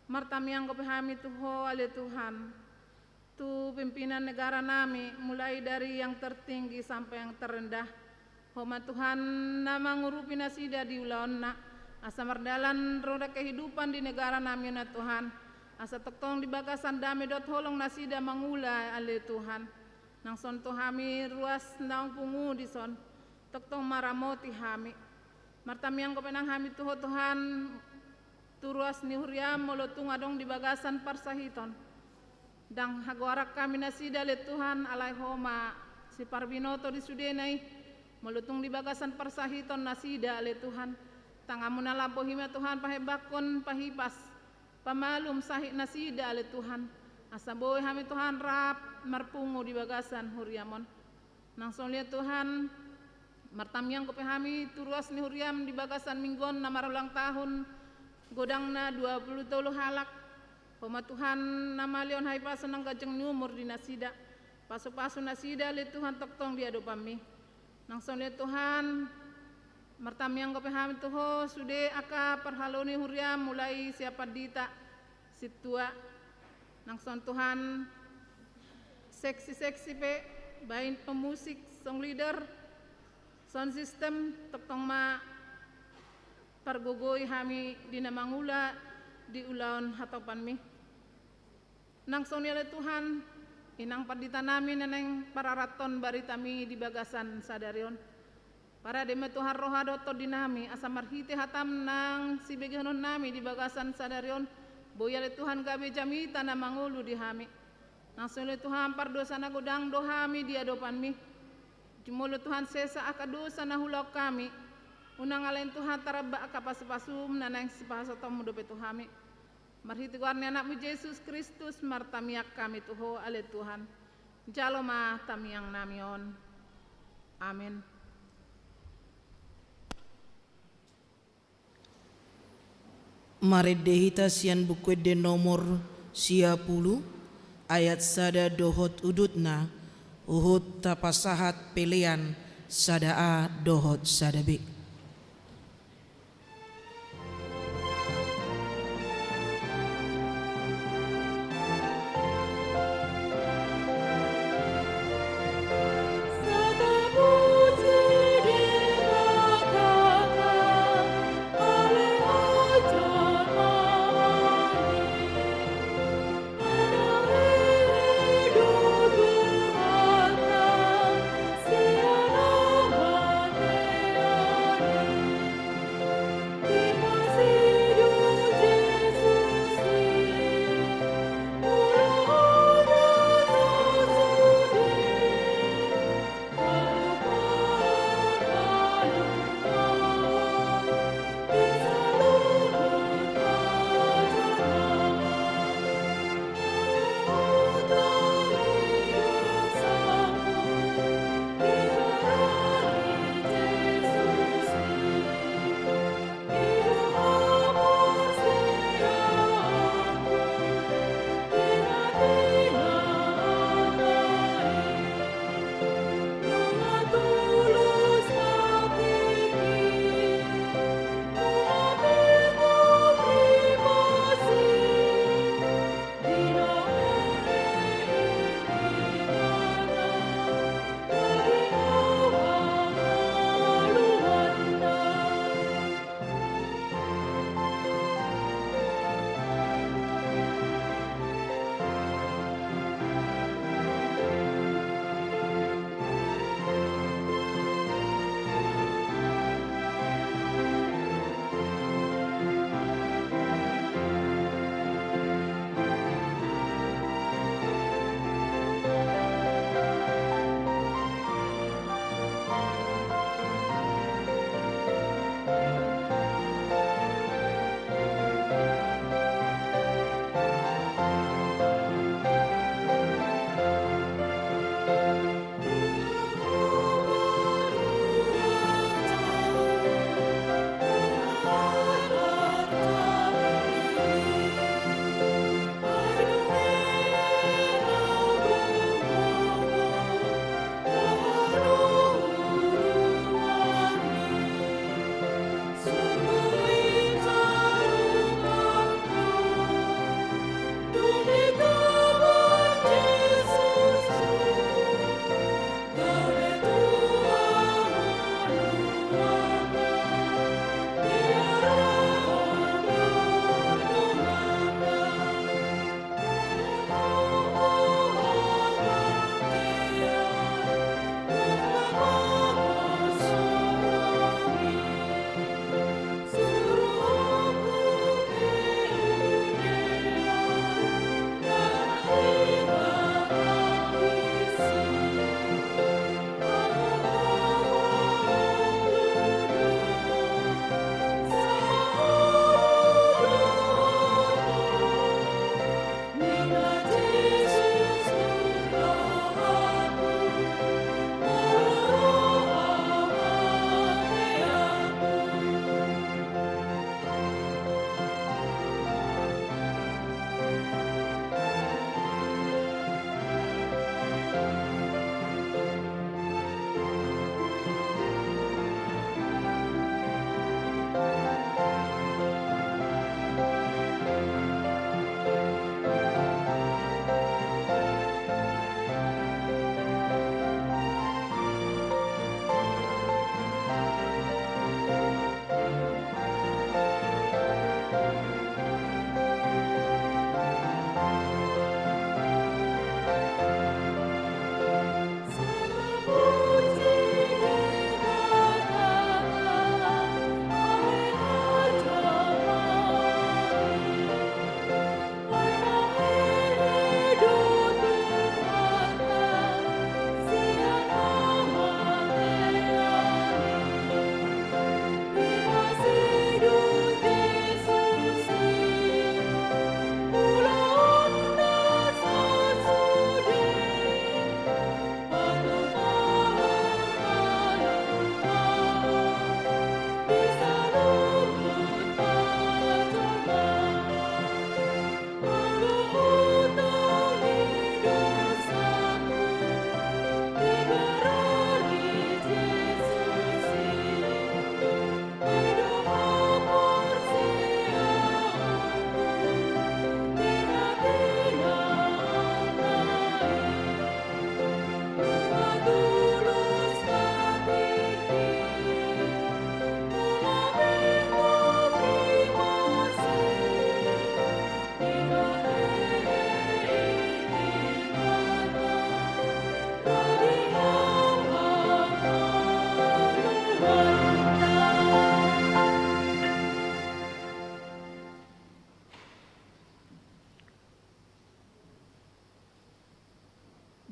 martamiang dope hami tu Ho ale Tuhan, tu pimpinan negara nami, mulai dari yang tertinggi sampai yang terendah. Ho ma Tuhan na mangurupi nasida di ulaonna, asa mardalan roda kehidupan di negara nami on Tuhan, asa tongtong di bagasan dame dohot holong nasida mangula ale Tuhan. Nang songon tu hami ruas naung pungu dison, tongtong maramoti hami. Martamiang dope nang hami tu Ho Tuhan, tu ruas ni huriaM, molo tung adong di bagasan parsahiton. Ndang hagoaran hami nasida ale Tuhan, alai Ho ma siparbinoto di sudena i. Molo tung di bagasan parsahiton nasida ale Tuhan, tanganMu na lambok i ma Tuhan pahembangkon pahipas, pamalum sahit nasida ale Tuhan, asa boi hami Tuhan rap marpungu di bagasan huriaM on. Nang songon i Tuhan, martamiang dope hami tu ruas ni huriaM di bagasan minggu on na marulang tahun godangna dua pulu tolu halak. Ho ma Tuhan na malehon hahipason nang ganjang ni umur di nasida. Pasupasu nasida ale Tuhan tongtong di adopanMi. Nang songon i Tuhan, martamiang dope hami tu Ho sude angka parhalado ni huriaM, mulai sian pandita, sintua. Nang songon Tuhan, seksi-seksi pe, baen pemusik, song leader, sound system, tongtong ma pargogoi hami di na mangula di ulaon hatopanMi. Nang songon i ale Tuhan, inang pandita nami na naeng pararathon baritaMi di bagasan sadari on. Parade ma Tuhan roha dohot tondi nami, asa marhite hataM nang sibegehonon nami di bagasan sadari on, boi ale Tuhan gabe jamita na mangolu di hami. Nang songon i ale Tuhan, pardosa na godang do hami di adopanMi. Jumolo Tuhan sesa angka dosa na hulaon hami, unang alai Tuhan taramba angka pasupasuM na naeng sipasahatonMu dope tu hami. Marhite goar ni AnakMu Jesus Kristus martamiang hami tu Ho ale Tuhan. Jalo ma tamiang nami on. Amen. Marende hita sian Buku Ende nomor sia pulu, ayat sada dohot udutna, huhut tapasahat pelean sada A dohot sada B.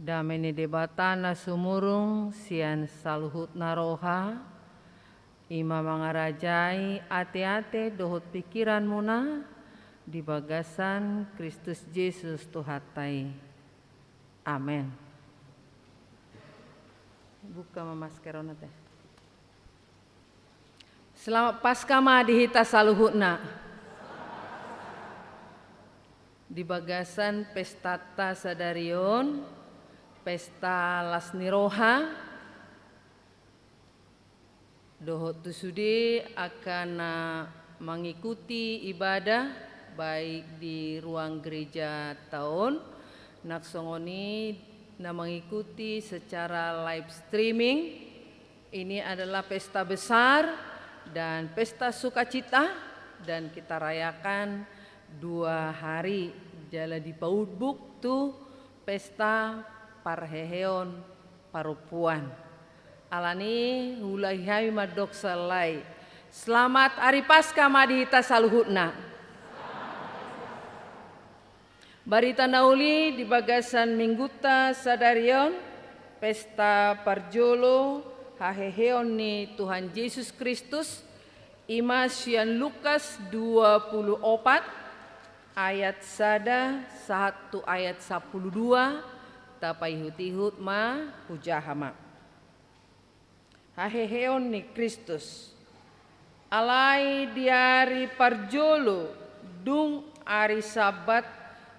Dame ni Debata na sumurung sian saluhutna roha, i ma mangarajai ateate dohot pingkiranmuna di bagasan Kristus Jesus Tuhanta i. Amen. Buka ma masker on ate. Selamat Paskah ma di hita saluhutna. Di bagasan pestanta sadari on, pesta las ni roha, dohot tu sude angka na mangikuti ibadah, baik di ruang gereja ta on, nang songon i na mangikuti secara live streaming. Ini adalah pesta besar dan pesta sukacita, dan kita rayakan dua hari, jala dipaubuk tu pesta parheheon parompuan. Alani i huulahi hami mandok sahali, selamat ari Paskah ma di hita saluhutna. Barita na uli di bagasan minggunta sadari on, pesta parjolo haheheon ni Tuhan Jesus Kristus, i ma sian Lukas dua pulu opat ayat sada sahat tu ayat sampulu dua, tapaihutihut ma, hujaha ma. Haheheon ni Kristus. Alai di ari parjolo, dung ari Sabbat,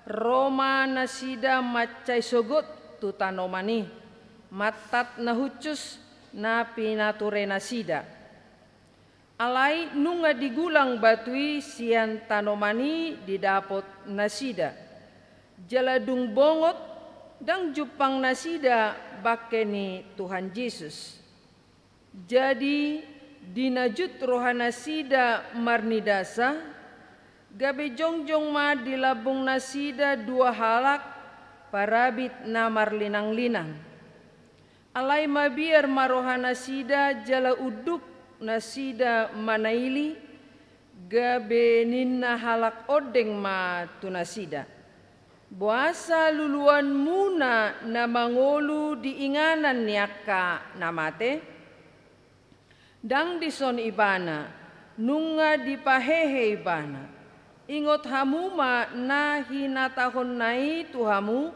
ro ma nasida mansai sogot tu tanoman i, mantat na hushus na pinature nasida. Alai nunga digulang batu i sian tanoman i didapot nasida. Jala dung bongot, ndang jumpang nasida bangke ni Tuhan Jesus. Jadi, dinajut rohanasida marnidasa, gabe jongjong ma di lambungnasida dua halak parabit na marlinanglinang. Alai mabiar ma rohanasida jala unduk nasida manaili, gabe ninna halak ondeng ma tu nasida: Boasa luluanmuna na mangolu di inganan ni angka na mate? Ndang dison ibana, nunga dipahehe ibana. Ingot hamu ma na hinatahonna i tu hamu,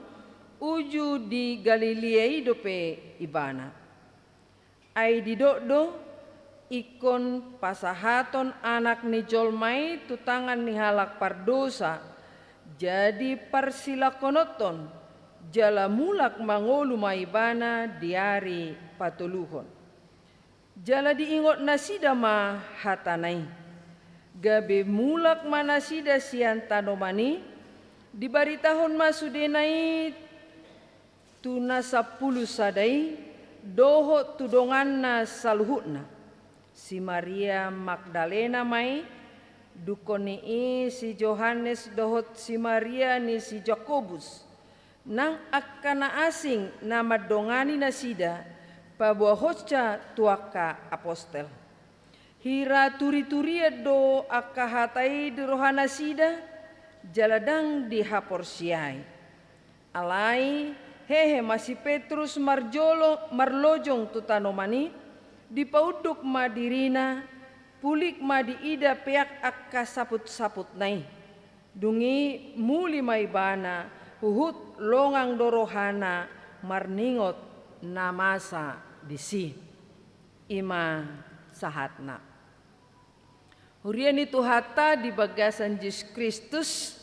uju di Galilea i dope ibana. Ai didok do: Ingkon pasahathon Anak ni jolma i tu tangan ni halak pardosa, jadi parsilangkononhon, jala mulak mangolu ma ibana di ari patoluhon. Jala diingot nasida ma hatana i. Gabe mulak ma nasida sian tanoman i, dibaritahon ma sudena i tu na sampulu sada i, dohot tu donganna saluhutna. Si Maria Magdalena ma i, dungkon ni i si Johannes dohot si Maria ni si Jakobus. Nang angka na asing na mandongani nasida, paboahonsa tu angka apostel. Hira turiturian do angka hata i di rohanasida, jala ndang dihaporseai. Alai, hehe ma si Petrus marjolo, marlojong tu tanoman i, dipaunduk ma dirina, pulik ma diida peak angka saputsaputna i. Dung i muli ma ibana, huhut longang do rohana marningot na masa disi. I ma sahatna. Huria ni Tuhanta di bagasan Jesus Kristus,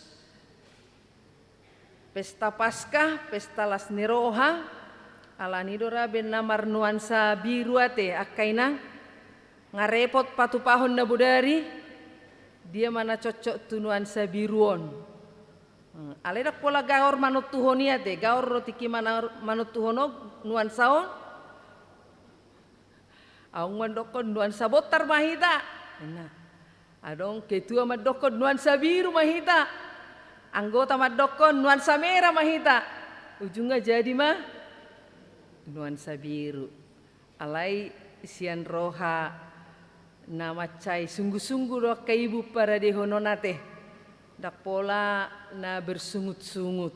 pesta Paskah, pesta las ni roha, alani do ra be na marnuansa biru ate, angka inang, nga repot patupahon na bodari, dia ma na cocok tu nuansa biru on. Hmm, alai ndang pola gaor manontuhon i ate, gaor do tingki mana-, manontuhon on nuansa on. Adong mandokkon nuansa bontar ma hita. Nah. Adong ketua mandokkon nuansa biru ma hita. Anggota mandokkon nuansa merah ma hita. Ujungna jadi ma nuansa biru. Alai sian roha na mansai sungguh-sungguh do angka ibu paradehon on ate. Ndang pola na bersungut-sungut.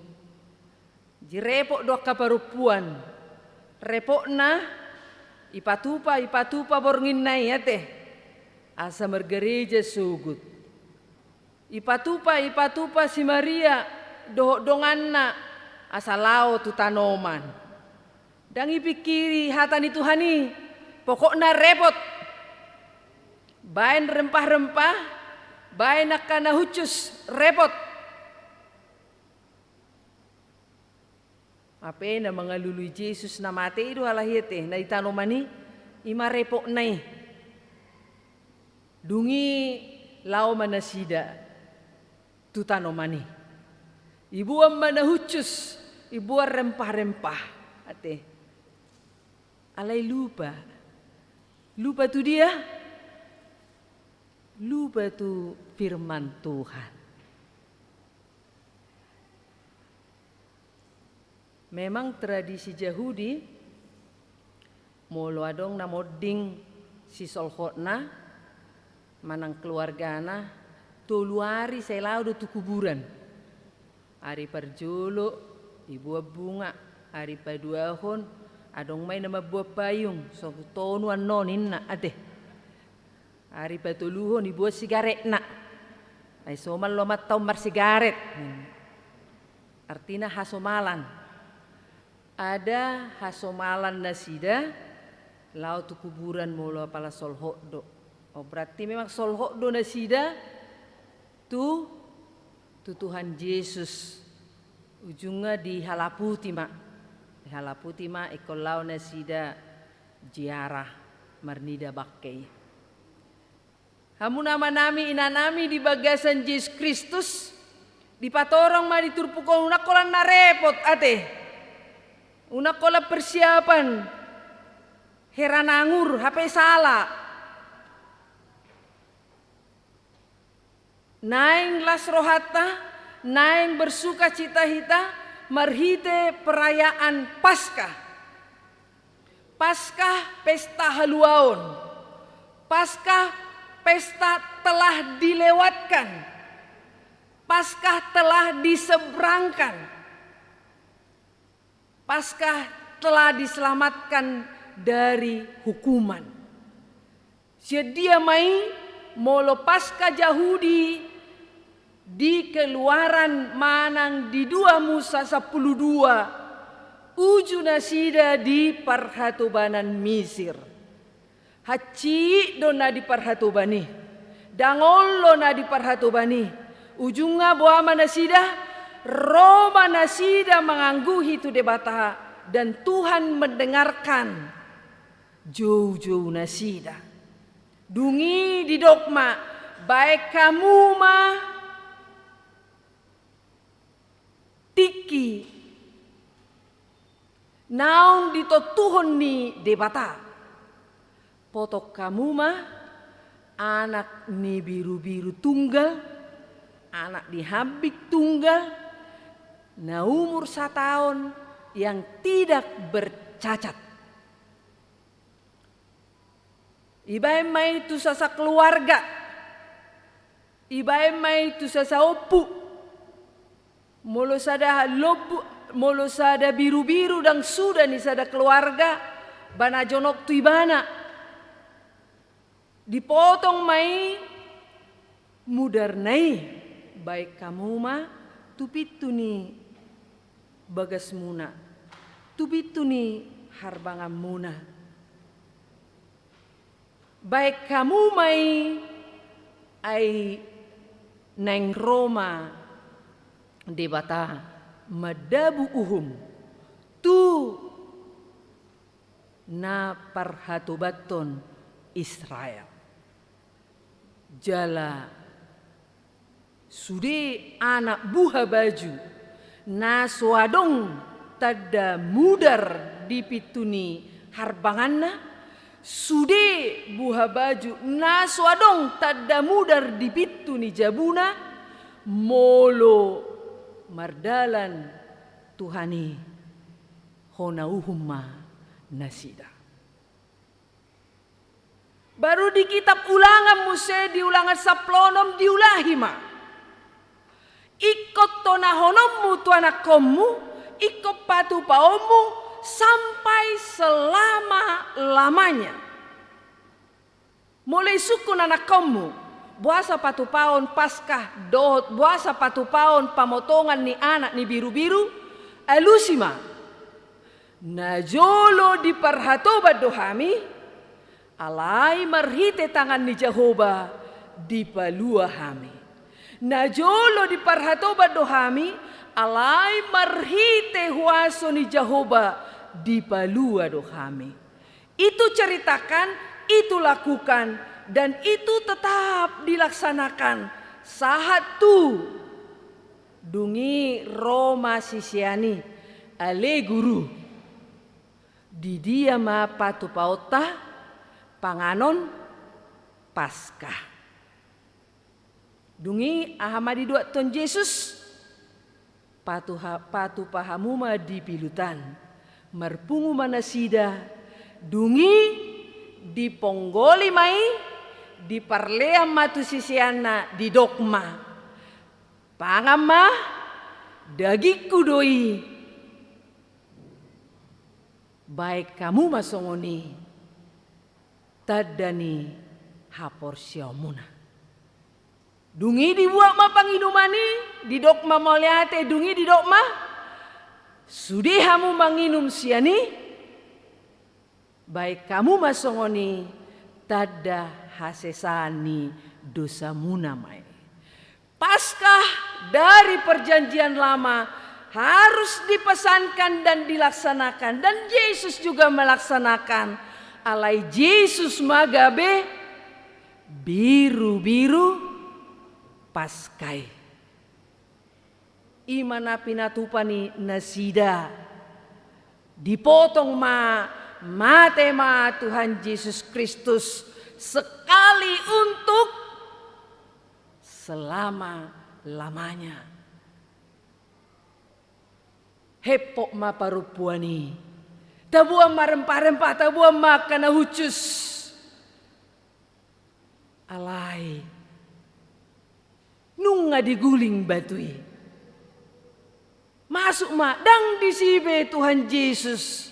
Jadi repot do angka parompuan. Repotna, ipatupa, ipatupa bornginna i ate, asa margareja sogot. Ipatupa, ipatupa si Maria dohot donganna asa laho tu tanoman. Ndang ipingkiri hata ni Tuhan i, pokokna repot. Baen rempah-rempah, baen angka na hushus, repot. Hape na mangalului Jesus na mate i do halak i ate, na di tanoman i, i ma repotna i. Dung i laho ma nasida tu tanoman i. Iboan ma na hushus, iboan rempah-rempah ate. Alai lupa. Lupa tu dia? Lupa tu firman Tuhan. Memang tradisi Jahudi, molo adong na monding sisolhotna manang keluargana, tolu ari sai laho do tu kuburan. Ari parjolo iboan bunga, ari paduahon adong ma i na mamboan payung, songon tonu annon ninna ate. Ari patoluhon iboan sigaretna. Ai somal lomak taon marsigaret. Artina hasomalan. Ada hasomalan nasida laho tu kuburan molo apala solhot do. Oh, berarti memang solhot do nasida tu, tu Tuhan Jesus. Ujungna dihalaputi ma. Dihalaputi ma ingkon laho nasida ziarah marnida bangke i. Hamuna amanami, inanami di bagasan Jesus Kristus, dipatorang ma di turpuk on, unang holan na repot ate. Unang holan persiapan hera na angur, hape sala. Naeng las rohanta, naeng bersukacita hita marhite perayaan Paskah. Paskah pesta haluaon. Paskah pesta telah dilewatkan. Paskah telah diseberangkan. Paskah telah diselamatkan dari hukuman. Sian dia ma i molo Paskah Jahudi di Keluaran manang di dua Musa sampulu dua, uju nasida di parhatobanan Misir. Hansit do na di parhatoban i. Dangol do na di parhatoban i. Ujungna boha ma nasida, ro ma nasida mangangguhi tu Debata, dan Tuhan mendengarkan joujou nasida. Dung i didok ma, baen hamu ma tingki naung ditontuhon ni Debata. Potong hamu ma anak ni birubiru tunggal, anak ni hambing tunggal, na umur sataon, yang tidak bercacat. Ibaen ma i tu sasakeluarga. Ibaen ma i tu sasaompu. Molo sada lombu, molo sada birubiru ndang suda ni sada keluarga, ba na jonok tu ibana. Dipotong ma i mudarna i, baen hamu ma tu pintu ni bagasmuna, tu pintu ni harbanganmuna. Baen hamu ma i, ai naeng ro ma Debata mandabu uhum tu na parhatobanhon Israel. Jala sude anak buhabaju na so adong tanda mudar di pintu ni harbanganna, sude buhabaju na so adong tanda mudar di pintu ni jabuna, molo mardalan Tuhan i, hona uhum ma nasida. Baru di kitab Ulangan muse, di Ulangan sampulu onom diulahi ma. Ingkon tonahononmu tu anakkonmu, ingkon patupaonmu sampai selama-lamanya. Molo isungkun anakkonmu, boasa patupaon Paskah dohot boasa patupaon pamotongan ni anak ni birubiru, alusi ma. Najolo diparhatoban do hami, alai marhite tangan ni Jahowa dipalua hami. Najolo diparhatoban do hami, alai marhite huaso ni Jahowa dipalua do hami. Itu ceritakan, itu lakukan, dan itu tetap dilaksanakan sahat tu. Dung i ro ma sisean i, ale Guru, di dia ma patupaonta panganon Paskah? Dung i aha ma didokkon Jesus? Patuha-, patupa hamu ma di pilutan. Marpungu ma nasida, dung i diponggoli ma i, diparlean ma tu siseanna, didok ma: Pangan ma, dagingku do i. Baen hamu ma songon i tanda ni haporseaonmuna. Dung i dibuat ma panginuman i, didok ma mauliate, dung i didok ma: Sude hamu manginum sian i, baen hamu ma songon i tanda hasesaan ni dosamuna ma i. Paskah dari Perjanjian Lama harus dipesankan dan dilaksanakan, dan Yesus juga melaksanakan. Alai Yesus ma gabe birubiru Paskah i. I ma na pinatupa ni nasida. Dipotong ma, mate ma Tuhan Jesus Kristus sekali untuk selama-lamanya. Hepok ma parompuan i. Taboan ma rempah-rempah, taboan ma angka na hushus. Alai nunga diguling batu i. Masuk ma, ndang disi be Tuhan Jesus.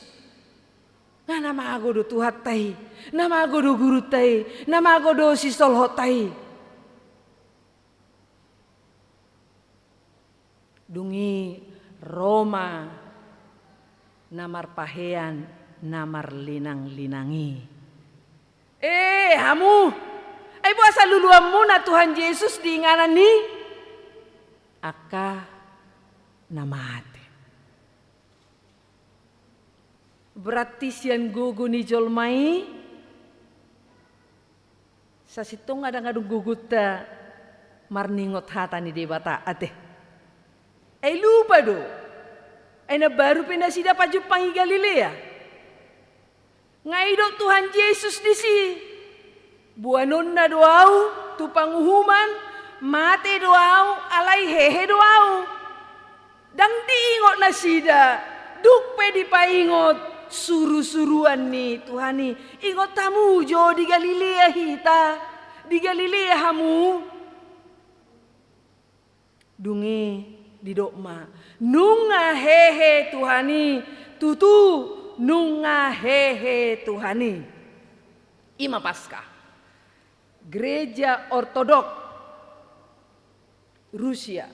Nga na mago do Tuhanta i, na mago do gurunta i, na mago do sisolhotta i. Dung i ro ma na marpahean na marlinang-linang i. E hamu, ai boasa luluanmuna Tuhan Jesus di inganan ni angka na mate? Berarti sian gogo ni jolma i, sasintongna ndang adong gogonta marningot hata ni Debata ate. Ai lupa do. Ai na baru pe nasida pajumpang i Galilea. Nga didok Tuhan Jesus disi: Boanonna do ahu tu panguhuman, mate do ahu, alai hehe do ahu. Ndang diingot nasida, dung pe dipaingot suru-suruan ni Tuhan i. Ingot hamu jo di Galilea hita, di Galilea hamu. Dung i didok ma: Nunga hehe Tuhan i, tutu nunga hehe Tuhan i. I ma Paskah. Gereja Ortodok Rusia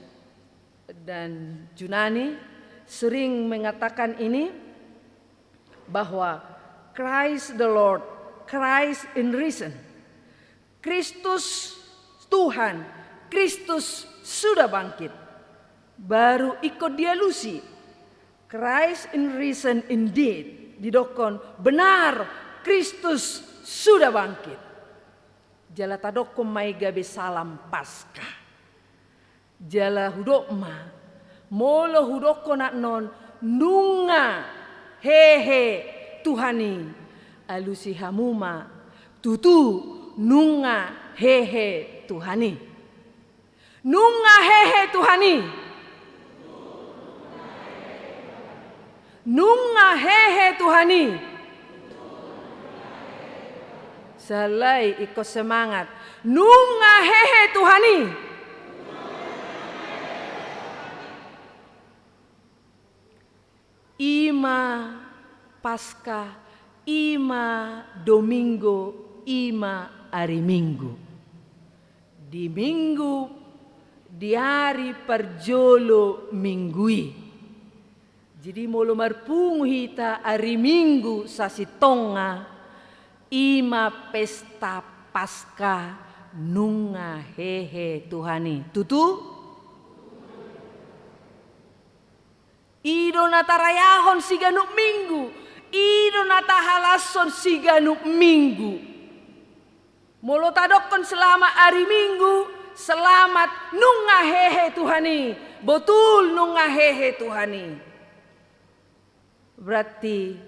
dan Junani sering mengatakan ini, bahwa Christ the Lord, Christ in risen. Kristus Tuhan, Kristus sudah bangkit. Baru ingkon dialusi, Christ in risen indeed. Didokkon, benar, Kristus sudah bangkit. Jala tadokkon ma i gabe salam Paskah. Jala hudok ma, molo hudokkon annon, nunga hehe Tuhan i, alusi hamu ma, tutu nunga hehe Tuhan i. Nunga hehe Tuhan i. Nunga hehe Tuhan i. Sahali ingkon semangat. Nunga hehe Tuhan i. I ma Paska, i ma Domingo, i ma ari Minggu. Di Minggu, di ari parjolo Minggu i. Jadi molo marpungu hita ari Minggu sasintongna, i ma pesta Paska nunga hehe Tuhan i. Tutu? I do na tarayahon siganup Minggu, i do na tahalashon siganup Minggu. Molo tadokkon selamat ari Minggu, selamat nunga hehe Tuhan i, botul nunga hehe Tuhan i. Berarti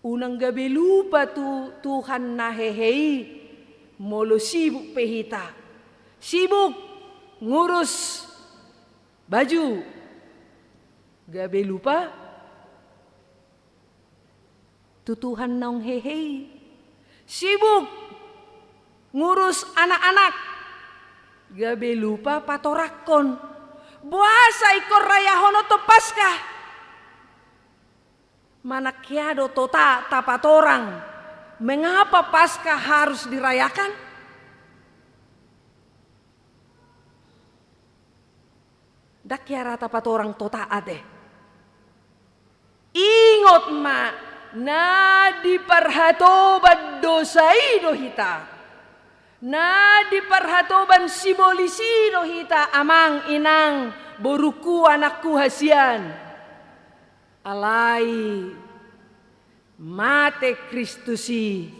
unang gabe lupa tu Tuhan na hehe i, molo sibuk pe hita. Sibuk ngurus baju, gabe lupa tu Tuhan naung hehe i. Sibuk ngurus anak-anak, gabe lupa patorangkon. Boasa ingkon rayahononton Paska? Manang hea do tota tapatorang, mengapa Paska harus dirayakan? Ndang hea ra tapatorang tota ate. Ingot ma, na diparhatoban dosa i do hita. Na diparhatoban sibolis i do hita, amang, inang, borungku, anakku hasian. Alai mate Kristus i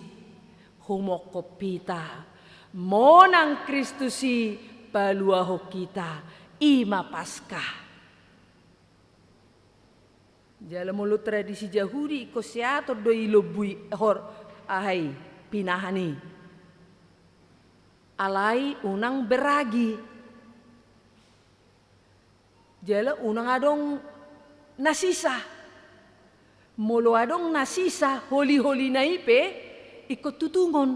humophop hita, monang Kristus i paluahon hita, i ma Paska. Jala molo tradisi Jahudi ingkon siator do i lombu i, hor, aha i, pinahan i. Alai unang beragi. Jala unang adong na sisa. Molo adong na sisa, holi-holina i pe ingkon tutungon.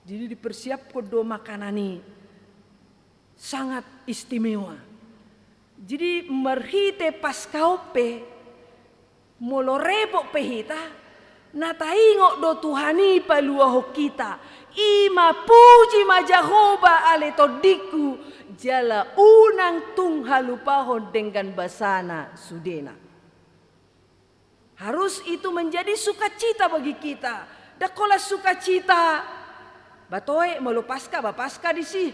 Jadi dipersiapkon do makanan i sangat istimewa. Jadi marhite Paska on pe, molo repot pe hita, na taingot do Tuhan i paluahon hita. I ma, puji ma Jahowa ale tondingku, jala unang tung halupahon denggan basana sudena. Harus itu menjadi sukacita bagi kita. Ndang holan sukacita, ba toe molo Paska, ba Paska disi.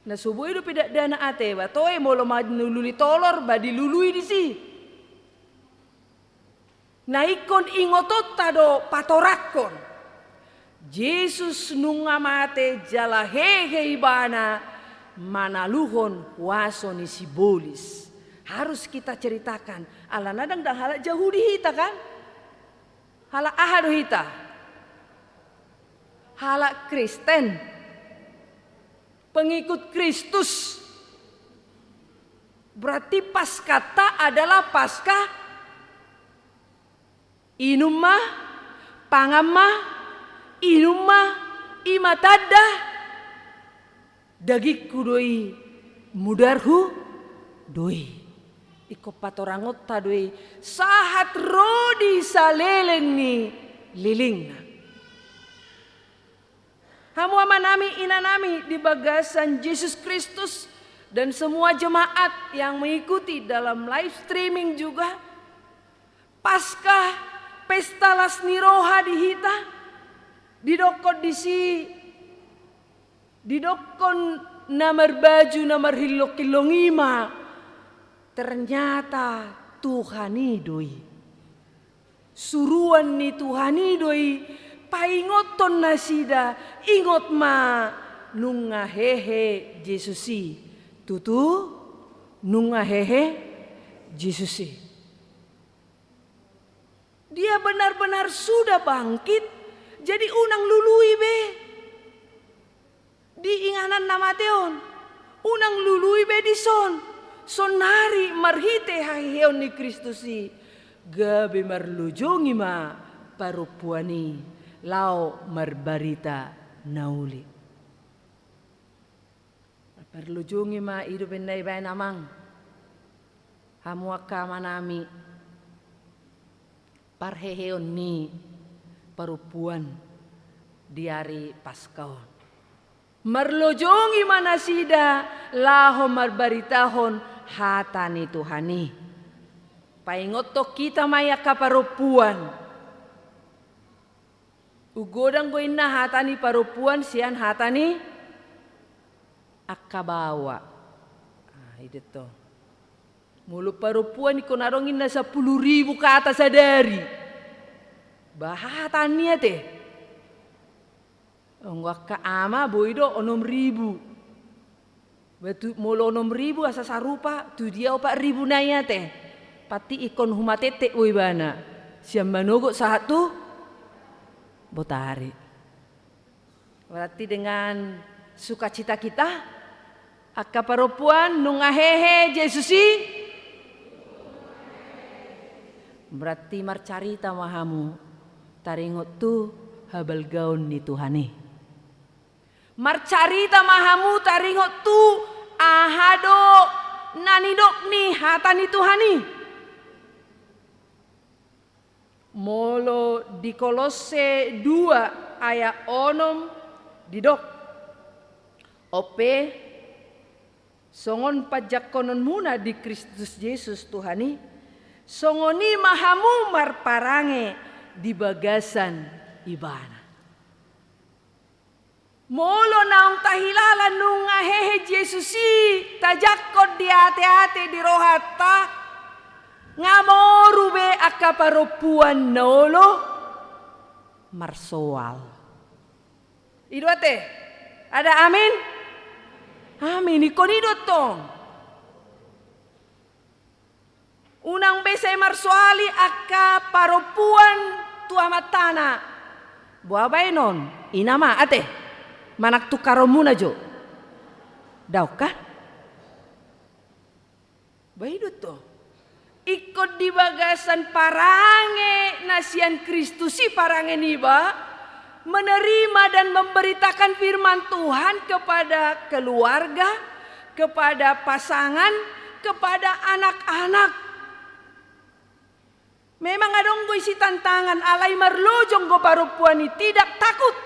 Na so boi dope dakdanak ate, ba toe molo manulului tolor, ba dilului disi. Na ingkon ingotonta do patorangkon. Jesus nunga mate jala hehe ibana manaluhon huaso ni sibolis. Harus kita ceritakan. Alana ndang, ndang halak Jahudi hita kan? Halak aha do hita? Halak Kristen. Pengikut Kristus. Berarti Paskanta adalah Paska inum ma, pangan ma, inum ma, i ma tanda dagingku do i, mudarhu do i. Ingkon patorangonta do i sahat ro di saleleng ni lelengna. Hamu amanami, inanami di bagasan Jesus Kristus, dan semua jemaat yang mengikuti dalam live streaming juga, Paska, pesta las ni roha di hita, didokkon disi, didokkon na marbaju na marhillong-hillong i ma, ternyata Tuhan i do i. Suruan ni Tuhan i do i paingothon nasida, ingot ma nunga hehe Jesus i. Tutu, nunga hehe Jesus i. Dia benar-benar sudah bangkit, jadi unang lului be. Di inganan na mate on, unang lului be dison, saonari marhite haheheon ni Kristus i, gabe marlojongi ma parompuan i laho marbarita na uli. Marlojongi ma i dope na ibaen amang. Hamu angka amanami, parheheon ni parompuan di ari Paska on. Marlojongi ma nasida laho marbaritahon hata ni Tuhan i. Paingothon hita ma i angka parompuan. Umgodang do inna hata ni parompuan sian hata ni angka baoa. Ah, i do tong. Molo parompuan ingkon adong inna sampulu ribu kata sadari. Bahat an i ate. Anggo angka ama boi do onom ribu. Ba tu, molo onom ribu asa sarupa tu dia opat ribu na i ate. Pasti ingkon humatete do ibana. Sian manogot sahat tu botari. Berarti dengan sukacita kita, angka parompuan, nunga hehe Jesus i. Berarti marcarita ma hamu taringot tu habalgaon ni Tuhan i. Marcarita ma hamu taringot tu aha do na nidok ni hata ni Tuhan i. Molo di Kolosse dua ayat onom didok: On pe, songon panjangkononmuna di Kristus Jesus Tuhan i, songon i ma hamu marparange di bagasan Ibana. Molo naung tahilala nunga hehe Jesus i tajangkon di ateate di rohanta, nga moru be angka parompuan na olo marsoal. I do ate? Ada amin? Amin. Ingkon i do tong. Unang be sai marsoali angka parompuan tu amantana. Boa baenon, ina ma ate. Manang tungkaronmuna jo. Daong kan? Ba i do tong. Ingkon di bagasan parange na sian Kristus i parange niba, menerima dan memberitakan firman Tuhan kepada keluarga, kepada pasangan, kepada anak-anak. Memang adong do isi tantangan, alai marlojong do parompuan i, tidak takut.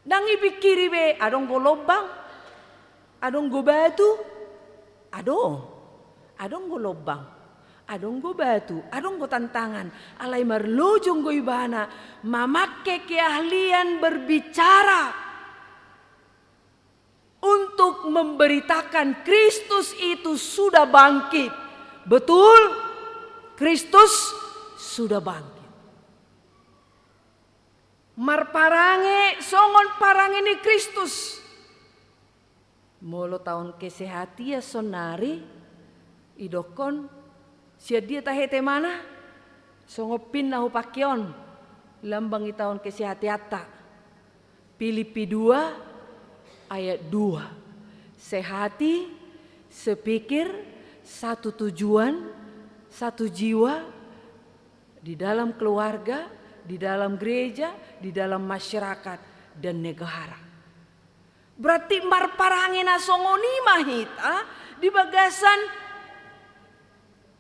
Ndang ipingkiri be, adong do lobang, adong do batu, adong. Adong do lobang, adong do batu, adong do tantangan. Alai marlojong do ibana mamangke keahlian berbicara untuk memberitakan Kristus itu sudah bangkit. Betul, Kristus sudah bangkit. Marparange songon parange ni Kristus. Molo taon kesehatian saonnari, idokkon, sian dia tahete ma na? Songon pin na hupangke on, lambang ni taon kesehatianta. Pilipi dua ayat dua. Sehati, sepikir, satu tujuan, satu jiwa, di dalam keluarga, di dalam gereja, di dalam masyarakat dan negara. Berarti marparange na songon i ma hita di bagasan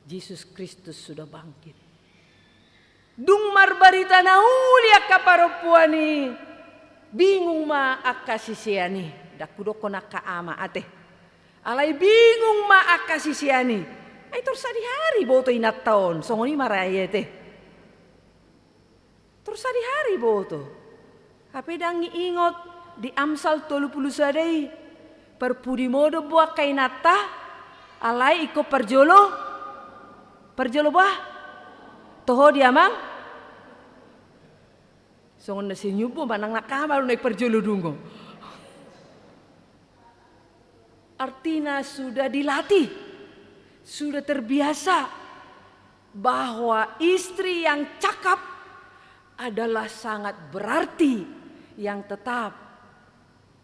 Jesus Kristus sudah bangkit. Dung marbarita na uli angka parompuan i, bingung ma angka sisean i, ndang hudokkon angka ama ate. Alai bingung ma angka sisean i. Ai tor sadihari boto inanta on, songon i ma ra i ate. Tor sadihari boto. Hape ndang iingot di Amsal tolu pulu sada i. Parpudi modom boha angka inanta, alai ingkon parjolo. Parjolo boha? Toho di amang? Songon na senyum bo manang na kamar naik parjolo dungo. Artinya sudah dilatih, sudah terbiasa bahwa istri yang cakap adalah sangat berarti, yang tetap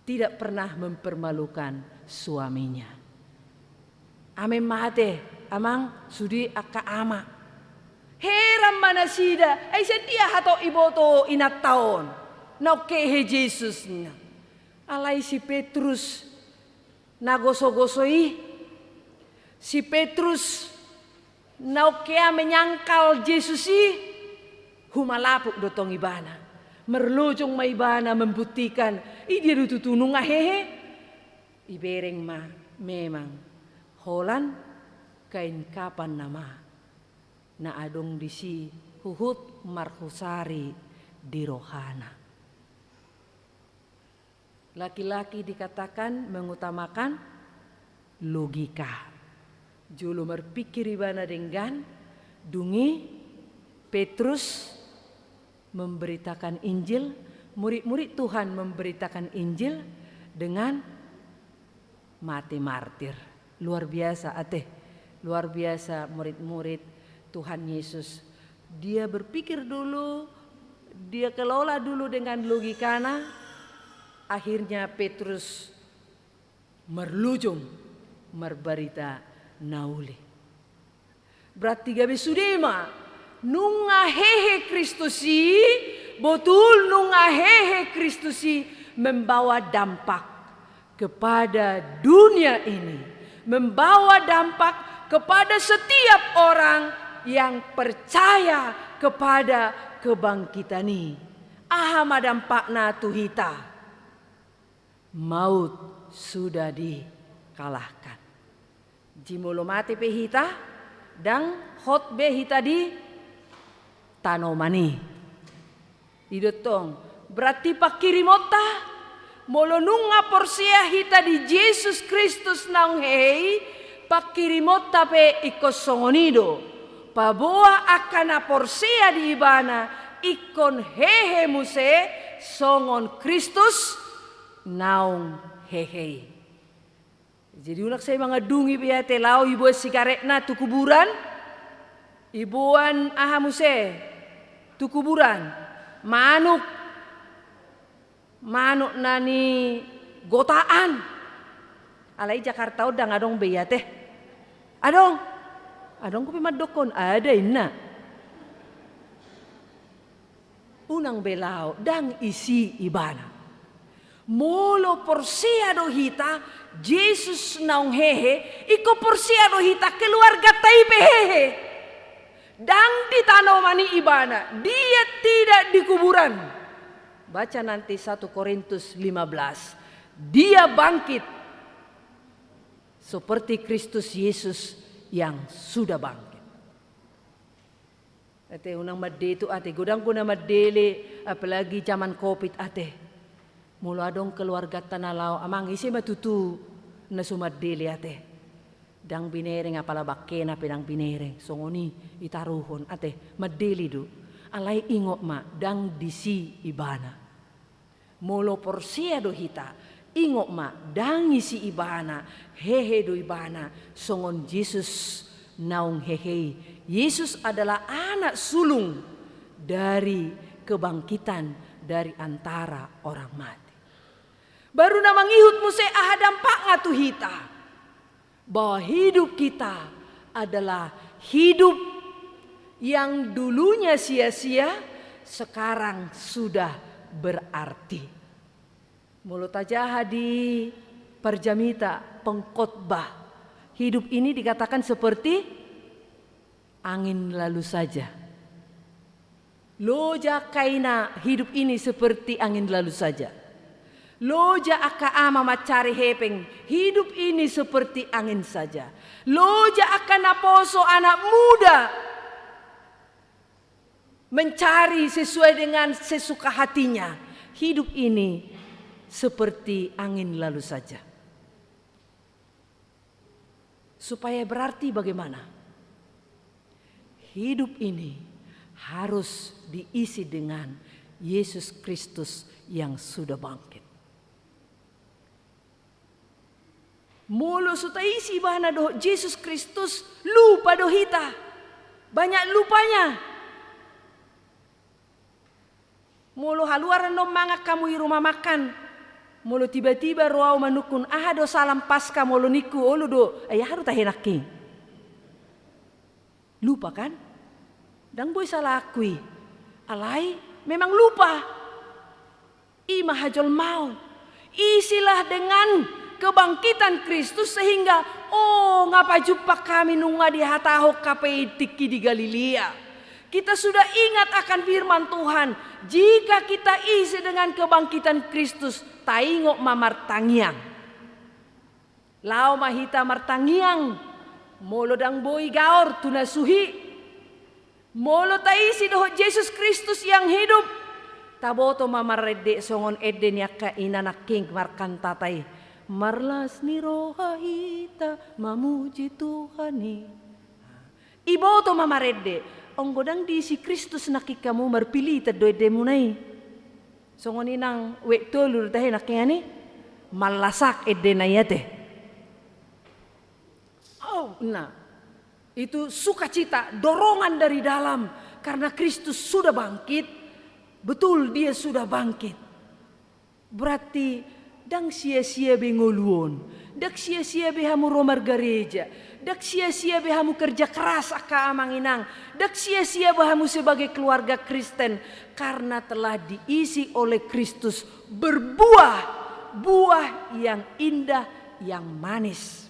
tidak pernah mempermalukan suaminya. Amen ma ate, amang, sude angka ama. Heran ma nasida, ai sian dia hatop iboto inanta on naung hehe Jesus ninna. Alai si Petrus na gosogoso i, si Petrus Naung hea menyangkal Jesus i, humalapuk do tong ibana. Marlojong ma ibana membuktikan, i dia do tutu nunga hehe? Ibereng ma memang holan kaingkapan nama na adong disi huhut marhusari di rohana. Laki-laki dikatakan mengutamakan logika. Jolo marpikir ibana denggan, dung i Petrus memberitakan Injil, murid-murid Tuhan memberitakan Injil dengan mate martir. Luar biasa, ate. Luar biasa murid-murid Tuhan Yesus. Dia berpikir dulu, dia kelola dulu dengan logikana, akhirnya Petrus marlojong marbarita na uli. Berarti gabe sude ma, nunga hehe Kristus i, botul nunga hehe Kristus i membawa dampak kepada dunia ini, membawa dampak kepada setiap orang yang percaya kepada kebangkitan i. Aha ma dampakna tu hita? Maut sudah dikalahkan. Jimolo mate pe hita, ndang hot be hita di tanoman i. I do tong, berarti pangkirimonta, molo nunga porsea hita di Jesus Kristus naung hehe i, pangkirimonta pe ingkon songon i do. Paboa angka na porsea di ibana, ingkon hehe muse songon Kristus naung hehe i. Jadi unang sai mangandungi be ate, laho iboan sigaretna tu kuburan, iboan aha muse tu kuburan, manuk, manuk na ni gotaan. Alai Jakarta on ndang adong be i ate. Adong? Adong hupe mandokkon, ada inna. Unang be laho, ndang isi ibana. Molo porsea do hita, Jesus naung hehe, ingkon porsea do hita, keluarganta i pe hehe. Ndang di tanoman i ibana, dia tidak di kuburan. Baca nanti satu Korintus lima belas. Dia bangkit seperti Kristus Yesus yang sudah bangkit. Ate, unang mandele tu ate, godang do na mandele, apalagi zaman covid ate. Molo adong keluarganta na laho, amang, ise ma tutu na so mandele ate. Ndang binereng, apala bangkena pe ndang binereng, songon i itaruhon ate, mandele do. Alai ingot ma, ndang disi ibana. Molo porsea do hita, ingot ma, ndang isi ibana, hehe do ibana, songon Jesus naung hehe i. Yesus adalah anak sulung dari kebangkitan dari antara orang mati. Baru na mangihut muse aha dampakna tu hita. Bahwa hidup kita adalah hidup yang dulunya sia-sia, sekarang sudah berarti. Molo tajaha di Parjamita, Pengkhotbah, hidup ini dikatakan seperti angin lalu saja. Loja angka ina, hidup ini seperti angin lalu saja. Loja angka ama mancari hepeng, hidup ini seperti angin saja. Loja angka naposo anak muda mencari sesuai dengan sesuka hatinya, hidup ini seperti angin lalu saja. Supaya berarti bagaimana? Hidup ini harus diisi dengan Yesus Kristus yang sudah bangkit. Molo so taisi ibana dohot Jesus Kristus, lupa do hita. Banyak lupanya. Molo haluaran do mangan hamu i rumah makan, molo tiba-tiba ro au manungkun, "Aha do salam Paskah?" molo ningku, "Olo do," ai aha do tahe nangkin? Lupa kan? Ndang boi salahku i. Alai memang lupa. I ma hajolmaon. Isilah dengan kebangkitan Kristus, sehingga, oh, nga pajumpang hami nunga dihatahon hape i tingki di Galilea. Kita sudah ingat akan firman Tuhan, jika kita isi dengan kebangkitan Kristus, taingot ma martangiang. Laho ma hita martangiang, molo ndang boi gaor tu na suhi. Molo taisi dohot Jesus Kristus yang hidup, taboto ma marende songon ende ni angka ina nangkin markantatai. Marlas ni roha hita mamuji Tuhan i. Iboto ma marende, anggo ndang diisi Kristus nangkin hamu marpilitan do endemuna i. Songon i nang wet tolu do tahe nangkin ani, mallasak endena i ate. Oh, nah. Itu sukacita, dorongan dari dalam, karena Kristus sudah bangkit. Betul, dia sudah bangkit. Berarti ndang sia-sia be ngolu on, ndang sia-sia be hamu ro margareja, ndang sia-sia be hamu kerja keras angka amang inang, ndang sia-sia be hamu sebagai keluarga Kristen, karena telah diisi oleh Kristus, berbuah buah yang indah, yang manis.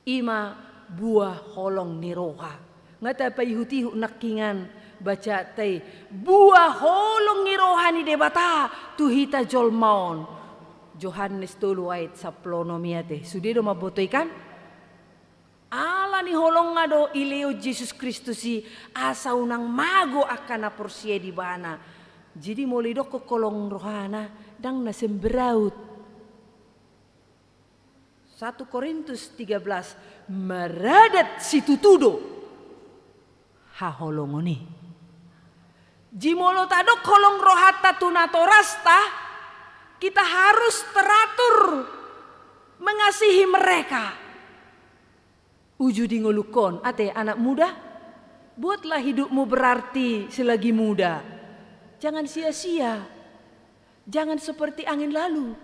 I ma buah holong ni roha. Nga tapaihut-ihut nangkiningan bacaanta i, buah holong ni roha ni Debata tu hita jolma on. Johannes tolu ayat sampulu onom i ate. Sude do mamboto i kan? Ala ni holongna do dilehon Jesus Kristus i, asa unang mago angka na porsea di Ibana. Jadi molo didokkon holong rohana, ndang na semberaut. Satu Korintus tiga belas, maradat situtu do haholongon i. Jadi molo tadok holong rohanta tu natorasta, kita harus teratur mengasihi mereka. Uju di ngolungkon, ate anak muda, buatlah hidupmu berarti selagi muda. Jangan sia-sia. Jangan seperti angin lalu.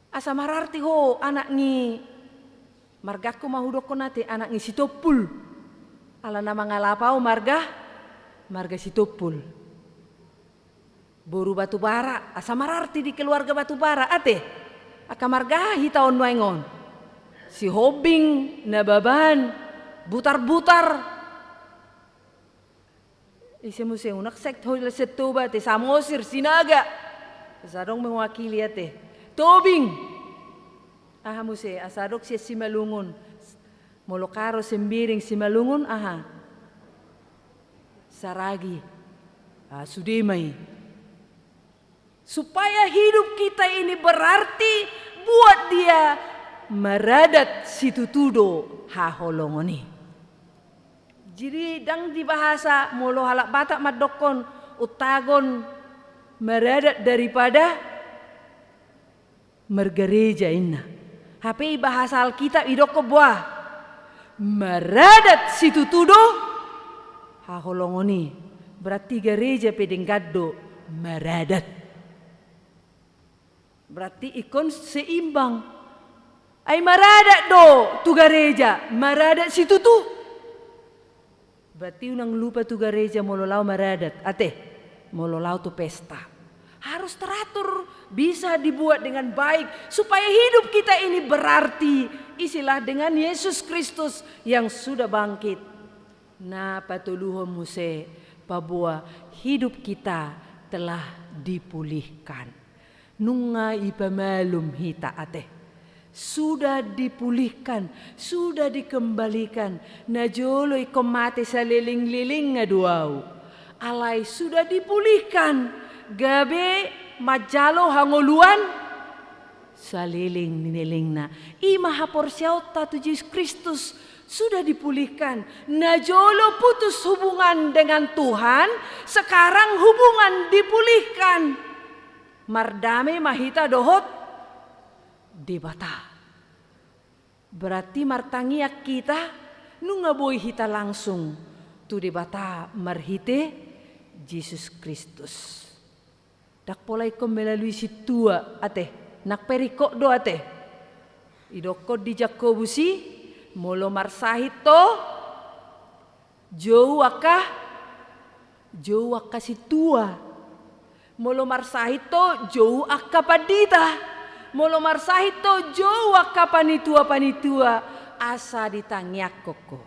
Asa mararti ho anak ni, margangku ma hudokkon ate, anak ni Sitompul. Ala na mangalap au marga, marga Sitompul. Boru Batubara, asa mararti di keluarga Batubara, ate. Angka marga hita on nuaeng on. Sihombing, Nababan, Butarbutar. Ise muse, unang sek ho sian Toba ate, Samosir, Sinaga. Asa adong mewakili ate. Tobing. Aha muse, asa adong sian Simalungun. Molo Karo, Sembiring, Simalungun, aha? Saragi. Ah, sude ma i. Supaya hidup kita ini berarti buat Dia, maradat situtu do haholongon i. Jadi, ndang di bahasa, molo halak Batak mandokkon, untagon maradat daripada margareja, inna. Hape di bahasa Alkitab didokkon boha? Maradat situtu do haholongon i. Berarti gareja pe denggan do maradat. Berarti ingkon seimbang. Ai maradat do tu gareja, maradat situtu. Berarti unang lupa tu gareja molo laho maradat, ate, molo laho tu pesta. Harus teratur, bisa dibuat dengan baik, supaya hidup kita ini berarti, isilah dengan Yesus Kristus yang sudah bangkit. Na patoluhon muse, paboa hidup kita telah dipulihkan. Nunga ipamalum hita, ate. Sudah dipulihkan, sudah dikembalikan. Na jolo ingkon mate salelenglelengna do au. Alai sudah dipulihkan, gabe manjalo hangoluan saleleng ni lelengna. I ma haporseaonta tu Jesus Kristus, sudah dipulihkan. Na jolo putus hubungan dengan Tuhan, sekarang hubungan dipulihkan. Mardame ma hita dohot Debata. Berarti martangiang hita, nunga boi hita langsung tu Debata marhite Jesus Kristus. Ndang pola ingkon melalui sintua, ate. Nang perikop do, ate. Didokkon di Jakobus i, molo marsahit ho, jou angka, jou angka sintua. Molo marsahit ho, jou angka pandita. Molo marsahit ho, jou angka panitua-panitua asa ditangiangkon ho.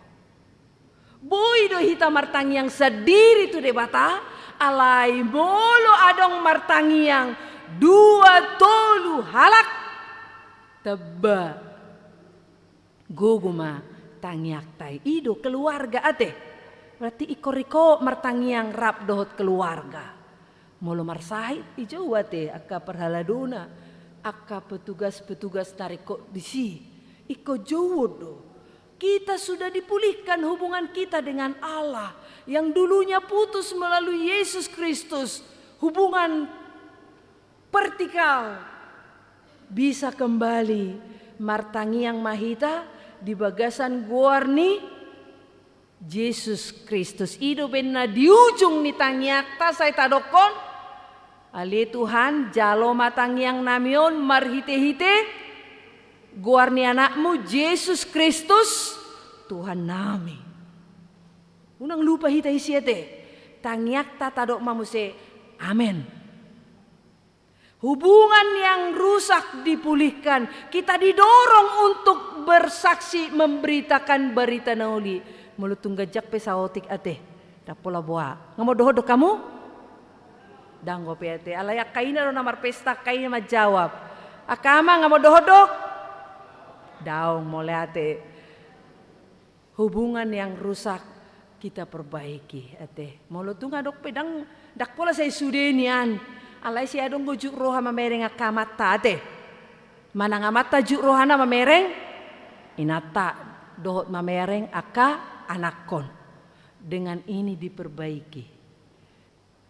Boi do hita martangiang sandiri tu Debata, alai molo adong martangiang dua tolu halak, tamba gogo ma tangiangta i. I do keluarga ate. Berarti ingkon ringkot martangiang rap dohot keluarga. Molo marsahit, i jou ate angka parhaladona, angka petugas-petugas na ringkot disi. Ingkon jouon do. Kita sudah dipulihkan hubungan kita dengan Allah yang dulunya putus melalui Yesus Kristus. Hubungan vertikal. Bisa kembali martangiang ma hita di bagasan goar ni Jesus Kristus. I do umbahen na di ujung ni tangiangta sai tadokkon: Ale Tuhan, jalo ma tangiangnami on marhite-hite goar ni Anakmu Jesus Kristus, Tuhannami. Unang lupa hita disi ate. Tangiangta tadok ma muse: Amen. Hubungan yang rusak dipulihkan. Kita didorong untuk bersaksi, memberitakan barita na uli. Molo tung ganjang pe saotik ate, ndang pola boha. Nga modok-odok hamu? Ndang, ope ate. Alai angka ina do na marpesta, angka ina manjawab. Angka ama, nga modok-odok? Daong, mauliate. Hubungan yang rusak kita perbaiki, ate. Molo tung adong pe, ndang, ndang pola sai sude nian. Alai sai adong do juk roha mamereng angka amanta, ate. Manang amanta juk rohana mamereng inanta, dohot mamereng angka anakkon. Dengan ini diperbaiki.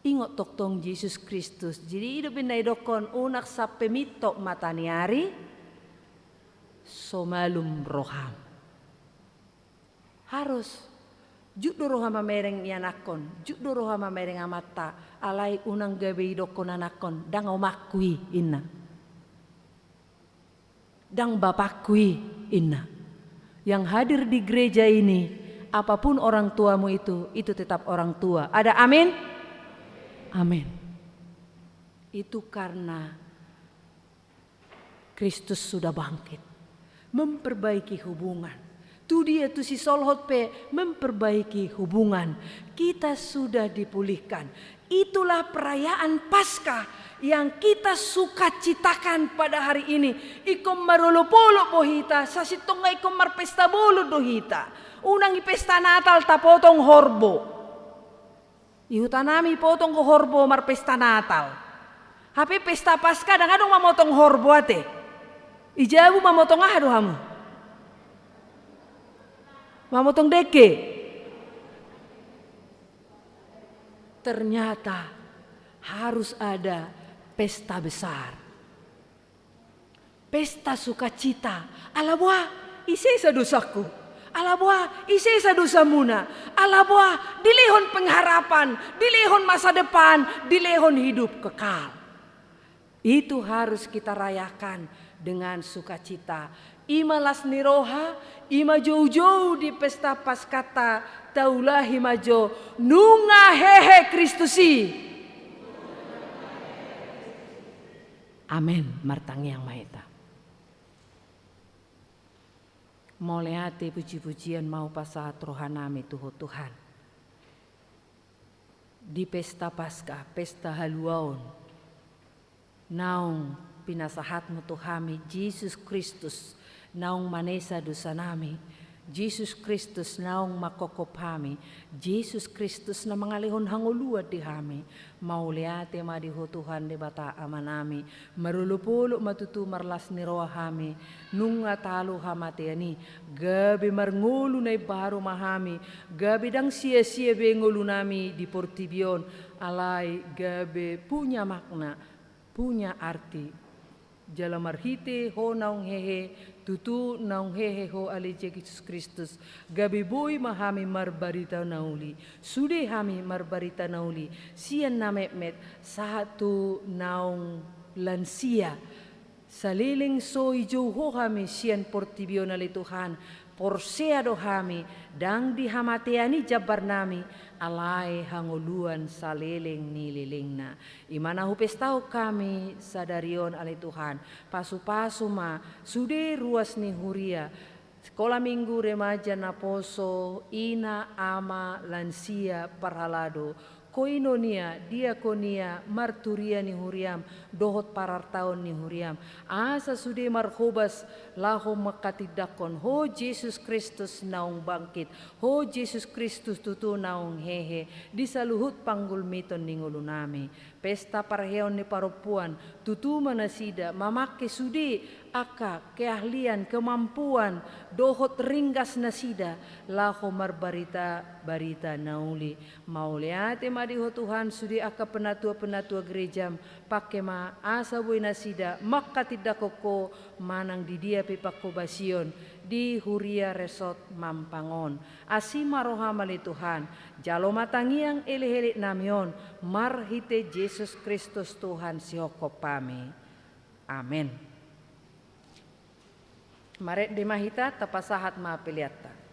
Ingot tongtong Jesus Kristus. Jadi i do umbahen na didokkon: Unang sampe mintok mata ni ari so malum roham. Harus. Juk do roha mamereng ianakkon, juk do roha mamereng amanta, alai unang gabe didokkon anakkon: Ndang omakku i, inna. Ndang bapakku i, inna. Yang hadir di gereja ini, apapun orang tuamu itu, itu tetap orang tua. Ada amin? Amin. Itu karena Kristus sudah bangkit, memperbaiki hubungan. Tu dia, tu sisolhot pe memperbaiki hubungan. Kita sudah dipulihkan. Itulah perayaan Paskah yang kita sukacitakan pada hari ini. Ingkon marolopolop do hita, sasintongna ingkon marpesta bolon do hita. Unang i pesta Natal tapotong horbo. I hutanami ipotong do horbo marpesta Natal. Hape pesta Paskah ndang adong mamotong horbo, ate. I jabu mamotong aha do hamu? Mamotong dengke. Ternyata harus ada pesta besar. Pesta sukacita. Ala boha? Disesa dosangku. Ala boha? Disesa dosamuna. Ala boha? Dilehon pengharapan, dilehon masa depan, dilehon hidup kekal. Itu harus kita rayakan dengan sukacita. I ma las ni roha, i ma joujou di pesta Paskahta, taulahi ma jo: Nunga hehe Kristus i. Amen. Martangiang ma hita. Mauliate, puji-pujian ma hupasahat rohanami tu Ho Tuhan. Di pesta Paskah, pesta haluaon, naung pinasahatmu tu hami Jesus Kristus, naung manesa dosanami, Jesus Kristus naung mangkophop hami, Jesus Kristus na mangalehon hangoluan di hami. Mauliate ma di Ho Tuhan Debata Amanami, marolopolop ma tutu marlas ni roha hami, nunga talu hamatean i, gabe marngolu na imbaru ma hami, gabe ndang sia-sia be ngolunami di portibi on, alai gabe punya makna, punya arti. Jala marhite Ho naung hehe, tutu naung hehe Ho, ale Jesus Kristus, gabe boi ma hami marbarita na uli. Sude hami marbarita na uli sian na metmet sahat tu naung lansia. Saleleng so dijou Ho hami sian portibi on, ale Tuhan, Porsea do hami, ndang di hamatean i jambarnami, alai hangoluan saleleng ni lelengna. I ma na hupestahon hami sadari on ale Tuhan, pasupasu ma sude ruas ni huria, Sekolah Minggu, remaja, naposo, ina, ama, lansia, parhalado, koinonia, diakonia, marturia ni huriam, dohot parartaon ni huriam. Asa sude marhobas laho manghatindanghon Ho Jesus Kristus naung bangkit, Ho Jesus Kristus tutu naung hehe, di saluhut panggulmiton ni ngolunami. Pesta parheheon ni parompuan, tutu ma nasida mamangke sude angka keahlian, kemampuan, dohot ringgas nasida laho marbarita barita na uli. Mauliate ma di Ho Tuhan, sude angka penatua-penatua gerejam, pangke ma asa boi nasida manghatindanghon Ho manang di dia pe panghobasion di huria Resort Mampang on. Asi ma roham ale Tuhan, jalo ma tangiang elekelek nami on, marhite Jesus Kristus Tuhan sihophopami. Amen. Marende ma hita, tapasahat ma peleanta.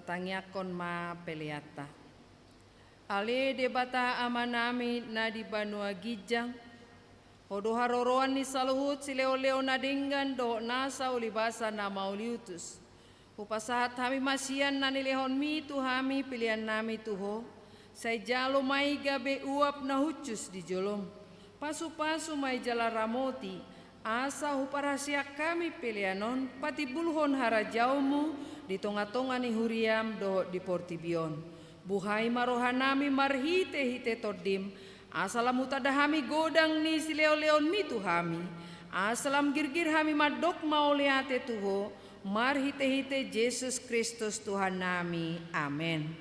Tangiangkon ma peleanta. Ale Debata Amanami na di banua ginjang, Ho do haroroan ni saluhut silehonlehon na denggan dohot nasa ulibasa na mauliutus. Hupasahat hami ma sian na nilehonmi tu hami peleannami tu Ho, sai jalo ma i gabe uap na hushus di jolom. Pasupasu ma i jala ramoti, asa huparhaseang hami pelean on patimbulhon harajaonmu di tongatonga ni huriam dohot di portibi on. Buhai ma rohanami marhitehite Tondim, asa lam hutanda hami godang ni silehonlehonmi tu hami, asa lam girgir hami mandok mauliate tu Ho, marhitehite Jesus Kristus Tuhannami. Amen.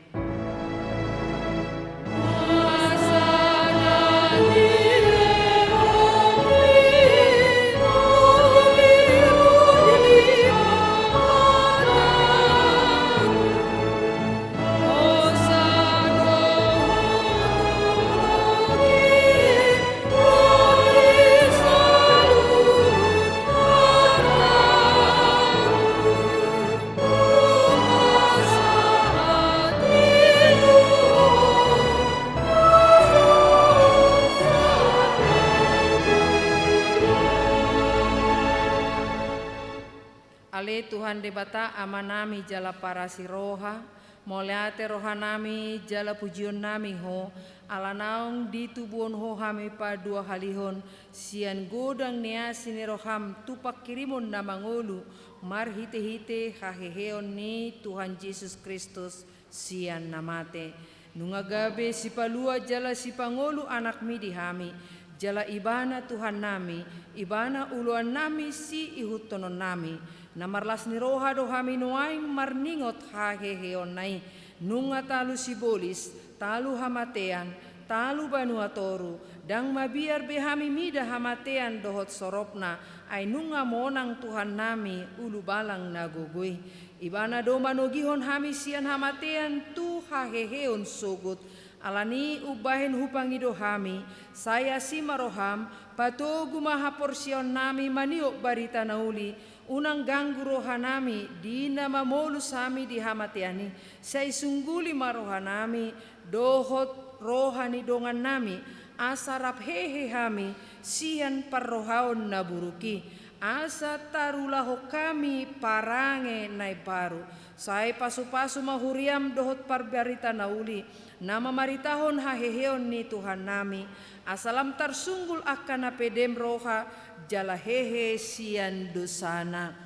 Ale Tuhan Debata Amanami jala parasiroha, mauliate rohanami jala pujionnami Ho, ala naung ditubuhon Ho hami paduahalihon, sian godang ni asi ni roham tu panghirimon na mangolu, marhitehite haheheon ni Tuhan Jesus Kristus, sian na mate. Nunga gabe sipalua jala sipangolu anakmi di hami, jala ibana Tuhannami, ibana uluannami siihuthononnami, na marlas ni roha do hami nuaeng marningot haheheonna i, nunga talu sibolis, talu hamatean, talu banua toru, ndang mabiar be hami mida hamatean dohot soropna, ai nunga monang Tuhannami ulubalang na gogo i. Ibana do manogihon hami sian hamatean tu haheheon sogot. Alani umbahen hupangido hami, sai asi ma roham, patogu ma haporseaonnami maniop barita na uli, unang ganggu rohanami di na mamolus hami di hamatean i, sai sungguli ma rohanami, dohot roha ni dongannami, asa rap hehe hami sian parrohaon na buruk i, asa tarulahon hami parange na imbaru. Sai pasupasu ma huriam dohot parbarita na uli, na mamaritahon haheheon ni Tuhannami, asa lam tarsunggul angka na pedem roha jala hehe sian dosana.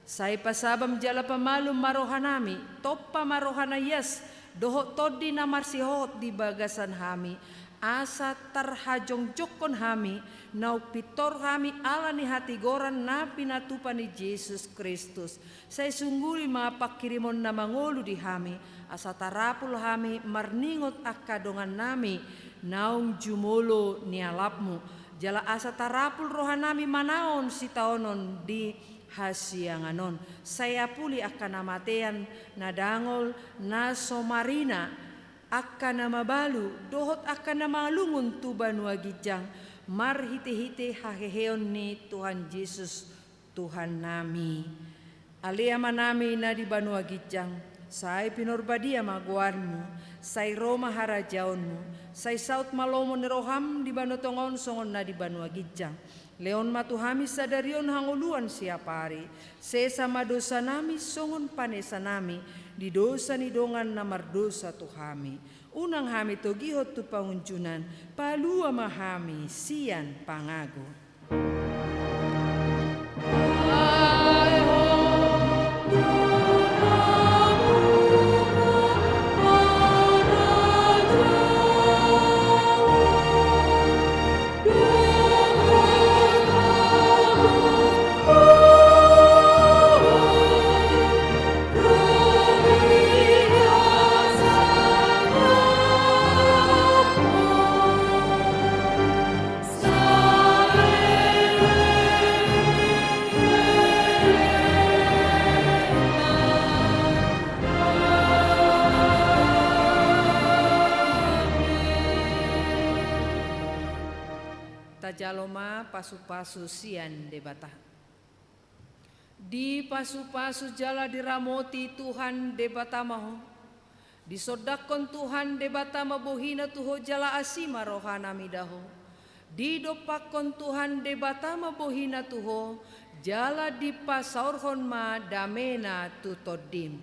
Sai pasabam jala pamalum ma rohanami, tompa ma roha na ias, dohot tondi na marsihohot di bagasan hami, asa tarhajongjongkon hami, naung pintor hami ala ni hatigoran na pinatupa ni Jesus Kristus. Sai sungguli ma panghirimon na mangolu di hami, asa tarapul hami marningot angka dongannami naung jumolo nialapmu, jala asa tarapul rohanami manaon sitaonon di hasiangan on. Sai apuli angka na matean, na dangol, na so marina, angka na mabalu, dohot angka na malungun tu banua ginjang, marhitehite haheheon ni Tuhan Jesus Tuhannami. Ale Amanami na di banua ginjang, sai pinarbadia ma goarmu, sai ro ma harajaonmu, sai saut ma lomo ni roham di banua tonga on songon na di banua ginjang. Lehon ma tu hami sadari on hangoluan siapari, sesa ma dosanami songon panesanami di dosa ni dongan na mardosa tu hami. Unang hami togihon tu pangunjunan, palua ma hami sian pangago. Tajalo ma pasupasu sian Debata. Dipasupasu jala diramoti Tuhan Debata ma ho. Disondangkon Tuhan Debata ma bohina tu ho jala asi ma rohana mida ho. Didompakkon Tuhan Debata ma bohina tu ho, jala dipasaorhon ma damena tu tondim.